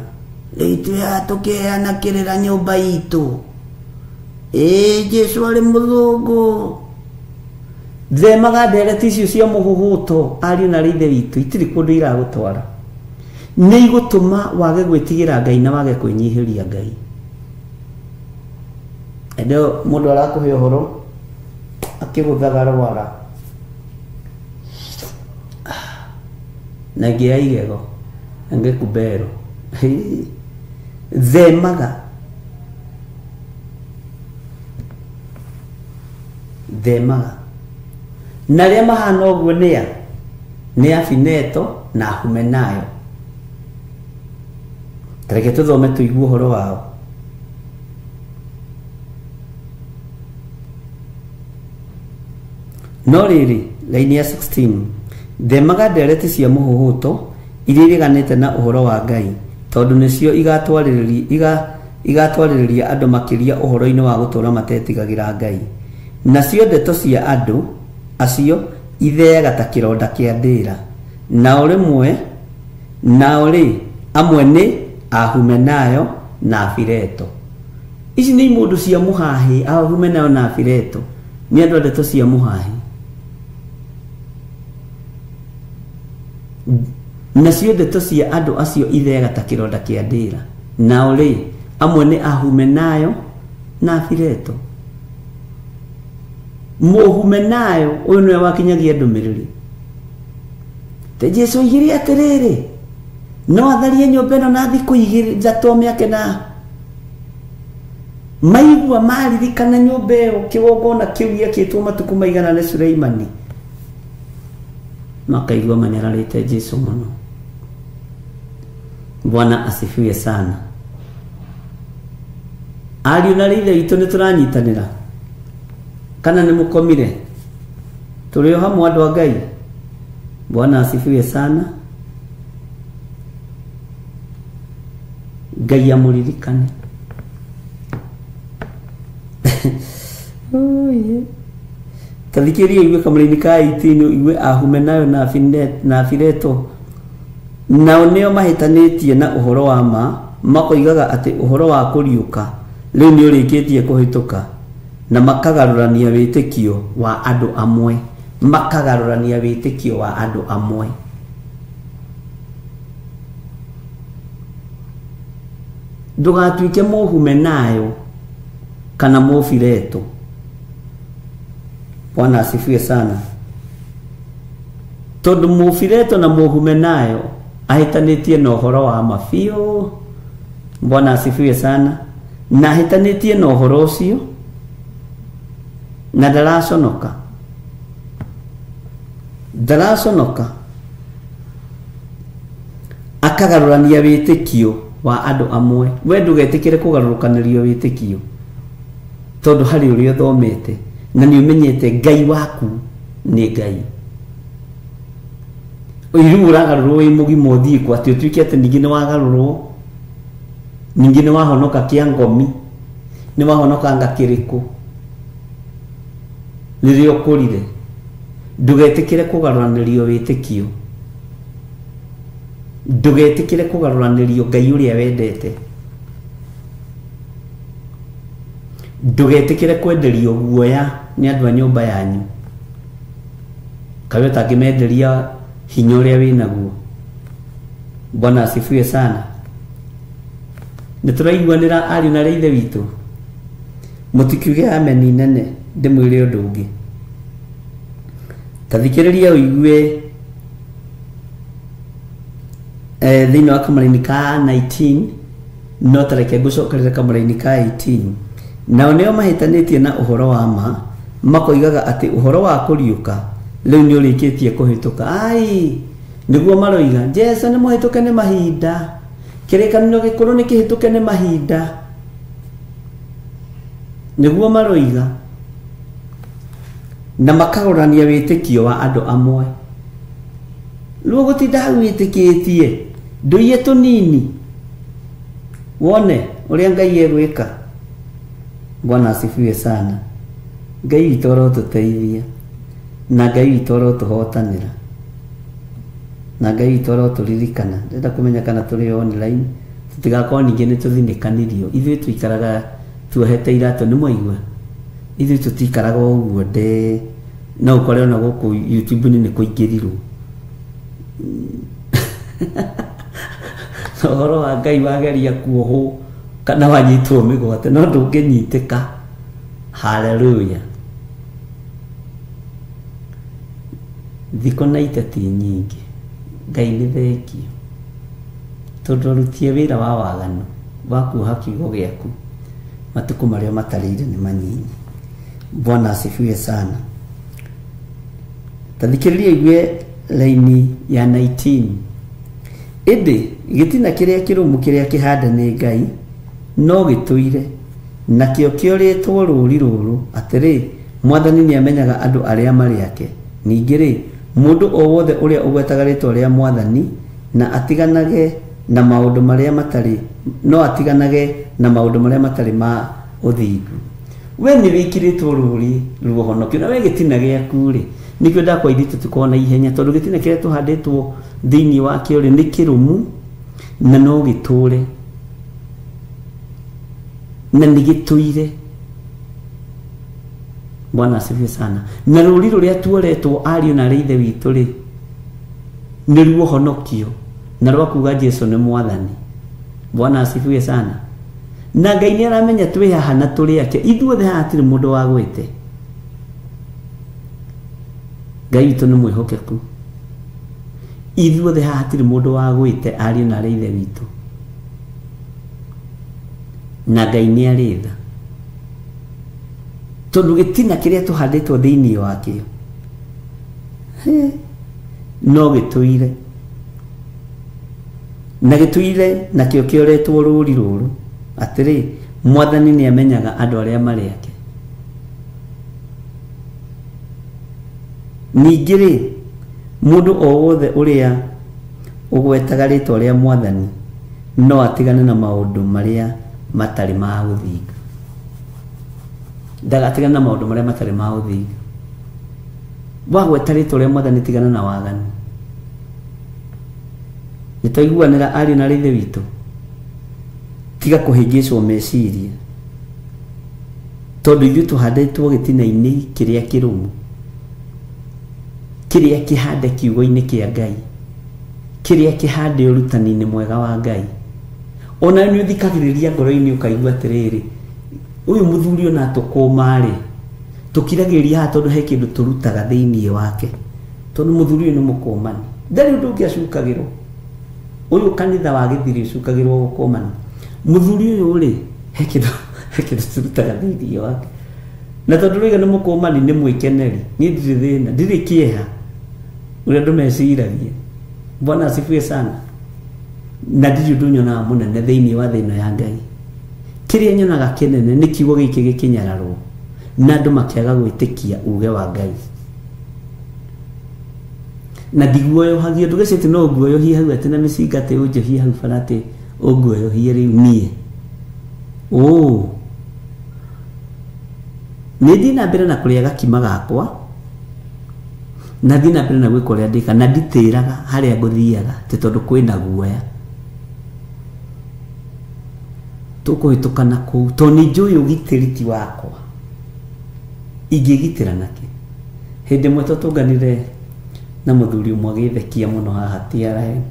rĩu ithuĩ haha tũkĩheana kĩrĩra nyũmba itũ, ĩĩ Jesũ arĩ mũthũngũ. Themaga ndereti icio cia mũhũhũto, ariũ na ithe witũ, itirĩ kũndũ iragũtwara. Nĩ igũtũma wage gwĩtigĩra Ngai na wage kwĩnyihĩria Ngai. Ĩndĩ mũndũ arakũhe ũhoro akĩgũthaga rwara na ĩngĩ ya igego, ĩngĩ kubero. Themaga, themaga. Na arĩa mahana ũguo nĩ a? Nĩ Afineto na Ahumenayo. Ta reke tũthome tũigue ũhoro wao. No rĩrĩ, raini ya 16, themaga ndereti cia mũhũhũto iria ireganĩte na ũhoro wa Ngai, tondũ nĩcio igatwarĩrĩria andũ makĩria ũhoro-inĩ wa gũtũũra matetigagĩra Ngai. Nacio ndeto cia andũ acio itheaga ta kĩronda kĩa ndĩra. Nao rĩmwe, nao rĩ, amwe nĩ Ahumenayo na Afileto. Ici nĩ imũndũ cia mũhahĩ. Ahumenayo na Afileto nĩ andũ a ndeto cia mũhahĩ. Nacio ndeto cia andũ acio itheaga ta kĩronda kĩa ndĩra. Nao rĩ, amwe nĩ Ahumenayo na Afileto. Mũhumenayo ũyũ nĩwe wakinyagia ndũmĩrĩri. Te Jesũ oigire atĩrĩrĩ, no atharie nyũmba ĩno na thikũ igĩrĩ ithatũ mĩake na maigua maririkana nyũmba ĩyo kĩgongona kĩu gĩakĩtwo matukũ maigana nĩ Suleimani, makaigua manyararĩte Jesũ mũno. Bwana asifiwe sana. Ariũ na ithe witũ nĩ tũranyitanĩra kana nĩ mũkomire? Tũrĩ o hamwe andũ a Ngai. Bwana asifiwe sana. Ngai amũririkane. Ta thikĩrĩria ũigue kamũraini ka 18, ũigue Ahumenayo na Afileto. Nao nĩo mahĩtanĩtie na ũhoro wa ma, makoigaga atĩ ũhoro wa kũriũka rĩu nĩ ũrĩkĩtie kũhĩtũka, na makagarũrania wĩtĩkio wa andũ amwe. Makagarũrania wĩtĩkio wa andũ amwe. Ndũgatuĩke mũhumenayo kana mũfileto. Bwana asifiwe sana. Tondũ mũfileto na mũhumenayo ahĩtanĩtie na ũhoro wa ma biũ. Bwana asifiwe sana. Na ahĩtanĩtie na ũhoro ũcio na ndaraconoka. Ndaraconoka. Akagarũrania wĩtĩkio wa andũ amwe. We ndũgetĩkĩre kũgarũrũkanĩrio wĩtĩkio, tondũ harĩ ũrĩa ũthomete na nĩ ũmenyete Ngai waku nĩ Ngai. Rĩu ũragarũrwo wĩ mũgima ũthiĩ kũ atĩ ũtuĩke atĩ ningĩ nĩ wagarũrwo, ningĩ nĩ wahonoka kĩa ngomi, nĩ wahonoka nga kĩrĩkũ rĩrĩa ũkũrire. Ndũgetĩkĩre kũgarũranĩrio wĩtĩkio. Ndũgetĩkĩre kũgarũranĩrio Ngai ũrĩa wendete. Ndũgetĩkĩre kwenderio guoya nĩ andũ a nyũmba yanyu. Kawe ũtangĩmenderia hinya ũrĩa wĩnaguo. Bwana asifiwe sana. Nĩ tũraiguanĩra ariũ na arĩ ithe witũ. Mũtikiuge ameni nene ndĩmwĩre ũndũ ũngĩ. Ta thikĩrĩria ũigue thĩinĩ wa kamũraini ka 19 no tareke ngũcokerere kamũraini ka 18. Nao nĩo mahĩtanĩtie na ũhoro wa ma makoigaga atĩ ũhoro wa kũriũka rĩu nĩ ũrĩkĩtie kũhĩtũka. Ai, nĩguo maroiga Jesu nĩ mũhĩtũke nĩ mahinda, kĩrĩkanĩro gĩkũrũ nĩ kĩhĩtũke nĩ mahinda, nĩguo maroiga, na makagũrania wĩtĩkio wa andũ amwe. Rĩu gũtinda hau wĩtĩkĩtie ndũiye tũnini wone ũrĩa Ngai egwĩka. Bwana asifiwe sana. Ngai witũ arotũteithia na Ngai witũ arotũhotanĩra na Ngai witũ arotũririkana. Ndĩrenda kũmenya kana tũrĩ online tũtigakorwo ningĩ nĩ tũthinĩkanirio. Ithuĩ tũikaraga tuohete iratũ, nĩ mwaigua? Ithuĩ tũtikaraga ũguo nde no ũkore ona gũkũ YouTube-inĩ nĩ kũingĩrirwo. Ũhoro wa Ngai wageria kuohwo kana wanyitwo mĩgwate no ndũngĩnyitĩka. Haleluya. Thikũ na iteti nyingĩ. Ngai nĩ thengio tondũ arutie wĩra wa waganu wa kuoha kiugo gĩaku matukũ marĩa matarĩire nĩ manyinyi. Bwana asifiwe sana. Ta thikĩrĩria igue laini ya 19. Ĩndĩ gĩtina kĩrĩa kĩrũmu kĩrĩa kĩhande nĩ Ngai no gĩtũire, nakĩo kĩorĩtwo rũũri rũrũ atĩrĩ, Mwathani nĩamenyaga andũ arĩa marĩ ake. Ningĩ rĩ, mũndũ o wothe ũrĩa ũgwetaga rĩtwa rĩa Mwathani na atiganage na maũndũ marĩa matarĩ, no atiganage na maũndũ marĩa matarĩ ma ũthingu. We nĩ wĩkĩrĩtwo rũũri rwa ũhonokio na we gĩtina gĩaku rĩ, nĩkĩo ndakwa ithuĩ tũtikoragwo na ihenya tondũ gĩtina kĩrĩa tũhandĩtwo thĩinĩ wakĩo rĩ nĩ kĩrũmu na no gĩtũre na nĩ gĩtũire. Bwana asifiwe sana. Na rũũri rũrĩa tuoretwo ariũ na arĩ ithe witũ rĩ nĩ ruo ũhonokio na rwa kuga Jesu nĩ Mwathani. Bwana asifiwe sana. Na Ngai nĩ aramenya twĩ haha na tũrĩ ake. Ithuothe haha hatirĩ mũndũ wagwĩte. Ngai witũ nĩ mwĩhokeku. Ithuothe haha hatirĩ mũndũ wagwĩte ariũ na arĩ ithe witũ. Na Ngai nĩ arĩ tha tondũ gĩtina kĩrĩa tũhandĩtwo thĩinĩ wakĩo no gĩtũire na gĩtũire nakĩo kĩoretwo rũũri rũrũ atĩrĩ, Mwathani nĩamenyaga andũ arĩa marĩ ake. Ningĩ rĩ, mũndũ o wothe ũrĩa ũgwetaga rĩtwa rĩa Mwathani no atigane na maũndũ marĩa matarĩ ma ũthingu. Ndagatigane na maũndũ marĩa matarĩ ma ũthingu. Wagweta rĩtwa rĩa Mwathani tigana na waganu. Nĩ twaiguanĩra ariũ na arĩ ithe witũ. Tiga kũhĩngĩcwo meciria tondũ ithuĩ tũhandĩtwo gĩtina-inĩ kĩrĩa kĩrũmu, kĩrĩa kĩhande kiugo-inĩ kĩa Ngai, kĩrĩa kĩhande ũrutani-inĩ mwega wa Ngai. Ona nĩ ũthikagĩrĩria ngoro-inĩ ũkaigua atĩrĩrĩ, ũyũ mũthuri ona tũkũma rĩ, tũkiragĩrĩria haha tondũ he kĩndũ tũrutaga thĩinĩ wake, tondũ mũthuri ũyũ nĩ mũkũmani, ndarĩ ũndũ ũngĩ acukagĩrwo. Ũyũ kanitha wa gĩthiri ũcukagĩrwo gũkũmana. Mũthuri ũyũ rĩ, he kĩndũ tũrutaga thĩinĩ wake. Na tondũ rĩga nĩ mũkũmani nĩ mwĩkeneri, niĩ ndirĩ thĩna, ndirĩ kĩeha ũrĩa andũ meciragia. Bwana asifiwe sana. Na ndirĩ ũndũ nyonaga mũnene thĩinĩ wa thĩ ĩno ya Ngai. Kĩrĩa nyonaga kĩnene nĩ kiugo gĩkĩ gĩkĩnyararwo na andũ makĩaga gwĩtĩkia uge wa Ngai. Na ndiguoyohagio, ndũgecirie atĩ no nguoyohie hau atĩ na mĩcinga atĩ ũnjohie hau bara atĩ ũnguoyohie rĩu niĩ. Nĩ thiĩ na mbere na kũrĩa gakima gakwa, na thiĩ na mbere na gwĩka ũrĩa ndĩka, na nditĩraga harĩa ngũthiaga atĩ tondũ kwĩna guoya. Tũkũhĩtũka na kũu tondũ nĩ njũĩ ũgitĩri ti wakwa. Ingĩgitĩra nakĩ? Hĩndĩ ĩmwe twatũnganire na mũthuri ũmwe agĩthekia mũno haha TRA.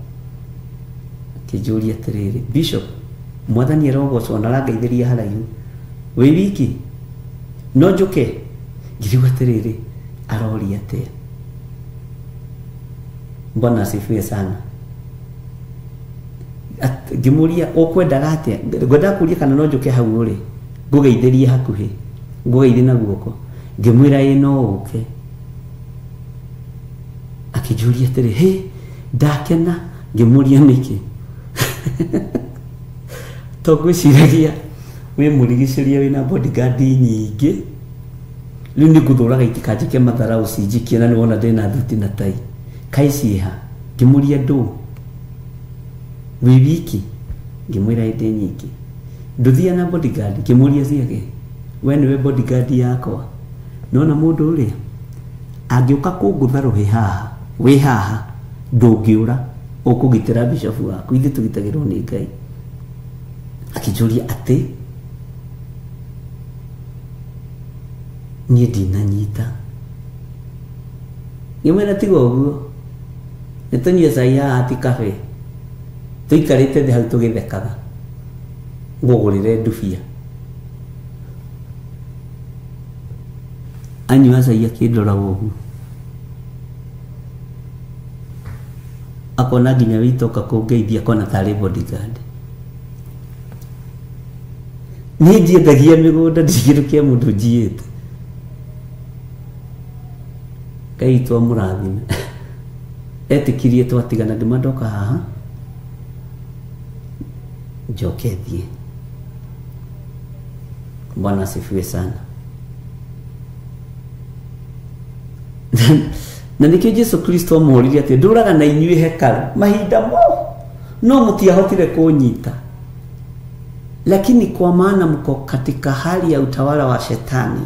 Akĩnjũria atĩrĩrĩ, Bishop, mwathani arogocwo na arangeithĩria haraihu. Wĩ wiki? No njũke? Ngĩrigwo atĩrĩrĩ, aroria atĩa? Bwana asifiwe sana. Ngĩmũria ũkwendaga atĩa? Ngwendaga kũria kana no njũke hau ũrĩ. Ngũgeithĩrie hakuhĩ. Ngũgeithie na guoko. Ngĩmwĩra ĩ no ũke. Akĩnjũria atĩrĩ, hĩ, ndakena. Ngĩmũria nĩkĩ? To ngwĩciragia wĩ mũrigicĩria wĩna bodyguard nyingĩ. Rĩu nĩ ngũthũraga itikanjĩke matharau cinjikie na nĩwona ndĩna thuti na tai. Kaĩ ciĩha? Ngĩmũria ndũ? Wĩ wiki? Ngĩmwĩra ĩndĩ nyingĩ. Ndũthiaga na bodyguard? Ngĩmũria ciake. We nĩwe bodyguard yakwa. Nona mũndũ ũrĩa angĩũka kũngũtha rũhĩ haha, wĩ haha, ndũngĩũra, ũkũgitĩra bishop waku, ithuĩ tũgitagĩrwo nĩ Ngai. Akĩnjũria atĩ niĩ ndinanyita. Ngĩmwĩra tiga ũguo, nĩ tũnyue cai haha ti kabe. Tũikarĩte thĩ hau tũgĩthekaga. Ngũgũrĩre ndubia. Anyua cai akĩndora ũguo. Akona nginya wĩtoka kũngeithia akona tarĩ bodyguard. Niĩ ndiendagia mĩgũnda ndirĩ kĩndũ kĩa mũndũ njiyĩte. Ngai witũ amũrathime. Etĩkirie twatigana ngĩma ndoka haha njoke thiĩ. Bwana asifiwe sana. Na nĩkĩo Jesu Kristo amũririe atĩ ndũraga na inyuĩ hekarũ mahinda mo no mũtiahotire kũnyita. Lakini kwa maana mko katika hali ya utawala wa shetani,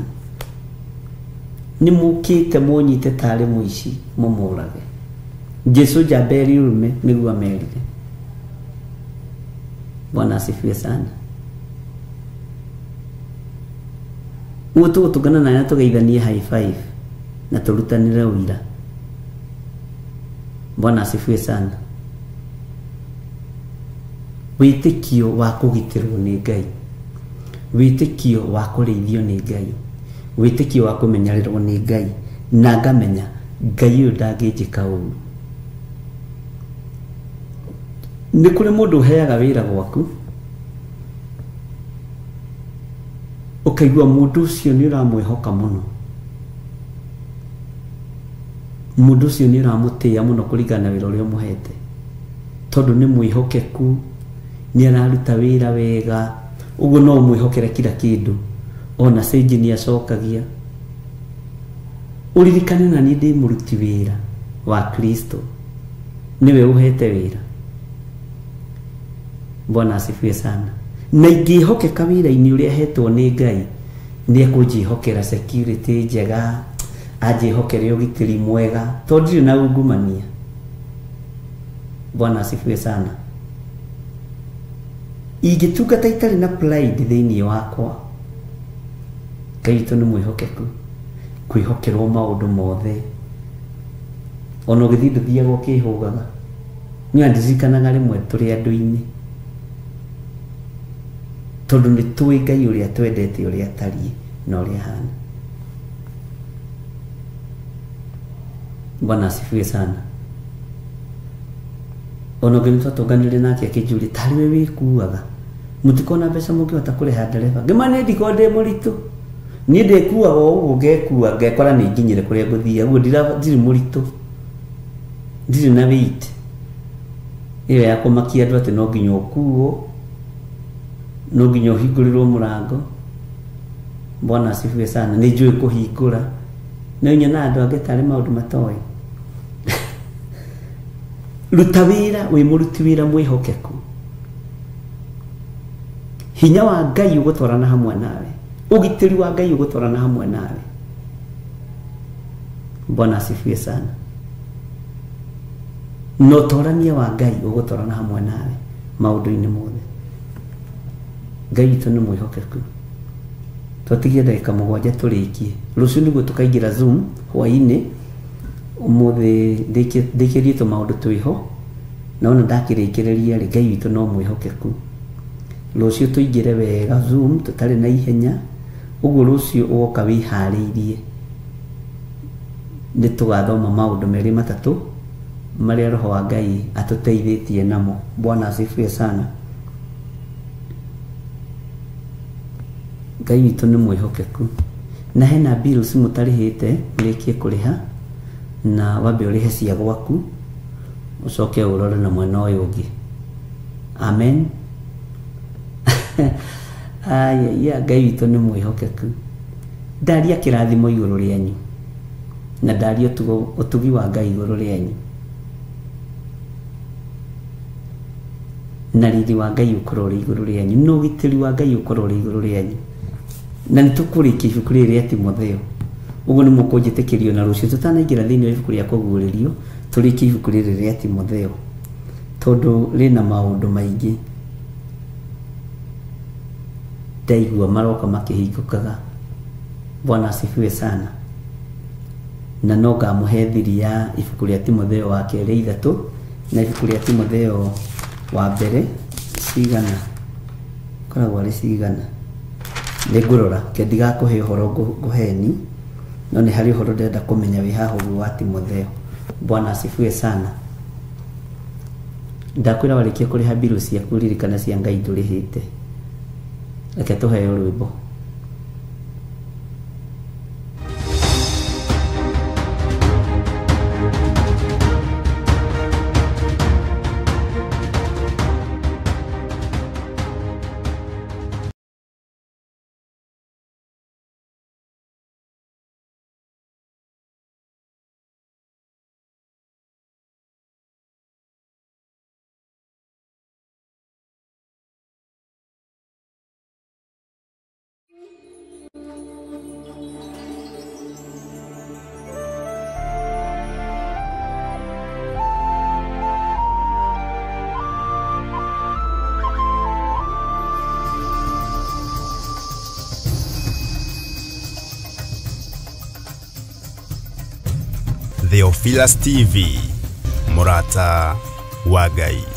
nĩ mũkĩte mũnyite tarĩ mũici mũmũrage. Jesu njamba ũrũme nĩguo amerire. Bwana asifiwe sana. Ũguo tũgũtũngana nawe na tũgeithanie high five na tũrutanĩre ũira. Bwana asifiwe sana. Wĩtĩkio wa kũgitĩrwo nĩ Ngai, wĩtĩkio wa kũrĩithio nĩ Ngai, wĩtĩkio wa kũmenyererwo nĩ Ngai, na ngamenya Ngai ũyũ ndangĩnjĩka ũru. Nĩ kũrĩ mũndũ ũheaga wĩra gwaku, ũkaigua mũndũ ũcio nĩ ũramwĩhoka mũno, mũndũ ũcio nĩ ũramũtĩĩa mũno kũringana na wĩra ũrĩa ũmũhete, tondũ nĩ mwĩhokeku, nĩ araruta wĩra wega, ũguo no ũmwĩhokere kila kĩndũ, ona cenji nĩ acokagia. Ũririkane na niĩ ndĩ mũruti wĩra wa Kristo, nĩwe ũhete wĩra. Bwana asifiwe sana. Na ingĩhokeka wĩra-inĩ ũrĩa hetwo nĩ Ngai, nĩ ekũnjĩhokera security njega, anjĩhokere ũgitĩri mwega, tondũ ndirĩ na ungumania. Bwana asifiwe sana. Ingĩtungata itarĩ na pride thĩinĩ wakwa, Ngai witũ nĩ mwĩhokeku, kwĩhokerwo maũndũ mothe. Ona ũgĩthiĩ ndũthiaga ũkĩhũgaga. Niĩ ndirikanaga rĩmwe tũrĩ andũ-inĩ, tondũ nĩ tũĩ Ngai ũrĩa twendete, ũrĩa atariĩ na ũrĩa ahana. Bwana asifiwe sana. Ona ũngĩ nĩtwatũnganire nake akĩnjũria tarĩ we wĩkuaga, mũtikona mbeca mũngĩhota kũrĩha ndereba. Ngĩma niĩ ndikoragwo ndĩ mũritũ, niĩ ndĩkuaga o ũguo ngekua ngekora nĩ nginyire kũrĩa ngũthiaga, ũguo ndirĩ mũritũ, ndirĩ na weight ĩyo ya kũmakia andũ atĩ no nginya ũkuo, no nginya ũhingũrĩrwo mũrango. Bwana asifiwe sana. Nĩ njũĩ kũhingũra, no nyonaga andũ angĩ tarĩ maũndũ matoĩ. Ruta wĩra wĩ mũruti wĩra mwĩhokeku, hinya wa Ngai ũgũtwarana hamwe nawe, ũgitĩri wa Ngai ũgũtwarana hamwe nawe. Bwana asifiwe sana. Na ũtorania wa Ngai ũgũtwarana hamwe nawe maũndũ-inĩ mothe. Ngai witũ nĩ mwĩhokeku. Twatigie ndagĩka 7 tũrĩkie. Rũciũ nĩguo tũkaingĩra Zoom hwaĩ-inĩ. Ũmũthĩ ndĩkĩrie tũmaũndũ twĩho, na ona ndakĩrĩkĩrĩria rĩ, Ngai witũ no mwĩhokeku. Rũciũ tũingĩre wega Zoom tũtarĩ na ihenya, ũguo rũciũ ũgoka wĩharĩirie. Nĩ tũgathoma maũndũ 2 3 marĩa Roho wa Ngai atũteithĩtie namo. Bwana asifiwe sana. Ngai witũ nĩ mwĩhokeku. Na hena bills mũtarĩhĩte, mũrĩkie kũrĩha, na wambe ũrĩhe cia gwaku, ũcoke ũrore na mwena ũyũ ũngĩ. Amen. Aya, Ngai witũ nĩ mwĩhokeku. Ndaria kĩrathimo igũrũ rĩanyu, na ndaria ũtugi wa Ngai igũrũ rĩanyu, na riri wa Ngai ũkorwo ũrĩ igũrũ rĩanyu, na ũgitĩri wa Ngai ũkorwo ũrĩ igũrũ rĩanyu. Na nĩ tũkũrĩkia ibuku rĩrĩ rĩa Timotheo. Ũguo nĩ mũkũnjĩtĩkĩrio na rũciũ tũtanaingĩra thĩinĩ wa ibuku rĩa kũguũrĩrio, tũrĩkie ibuku rĩrĩ rĩa Timotheo, tondũ rĩna maũndũ maingĩ ndaigua maroka makĩhingũkaga. Bwana asifiwe sana. Na no ngamũhe thiri ya ibuku rĩa Timotheo wa 2 3 na ibuku rĩa Timotheo wa 1 cigana, koragwo arĩ cigana, nĩ ngũrora ke ndigakũhe ũhoro ngũheni, no nĩ harĩ ũhoro ndĩrenda kũmenya wĩ haha ũguo wa Timotheo. Bwana asifiwe sana. Ndakwĩra warĩkia kũrĩha mbirũ ciaku, ririkana cia Ngai ndũrĩhĩte. Reke tũheo rwĩmbo. Theophilus TV, Murata wa Ngai.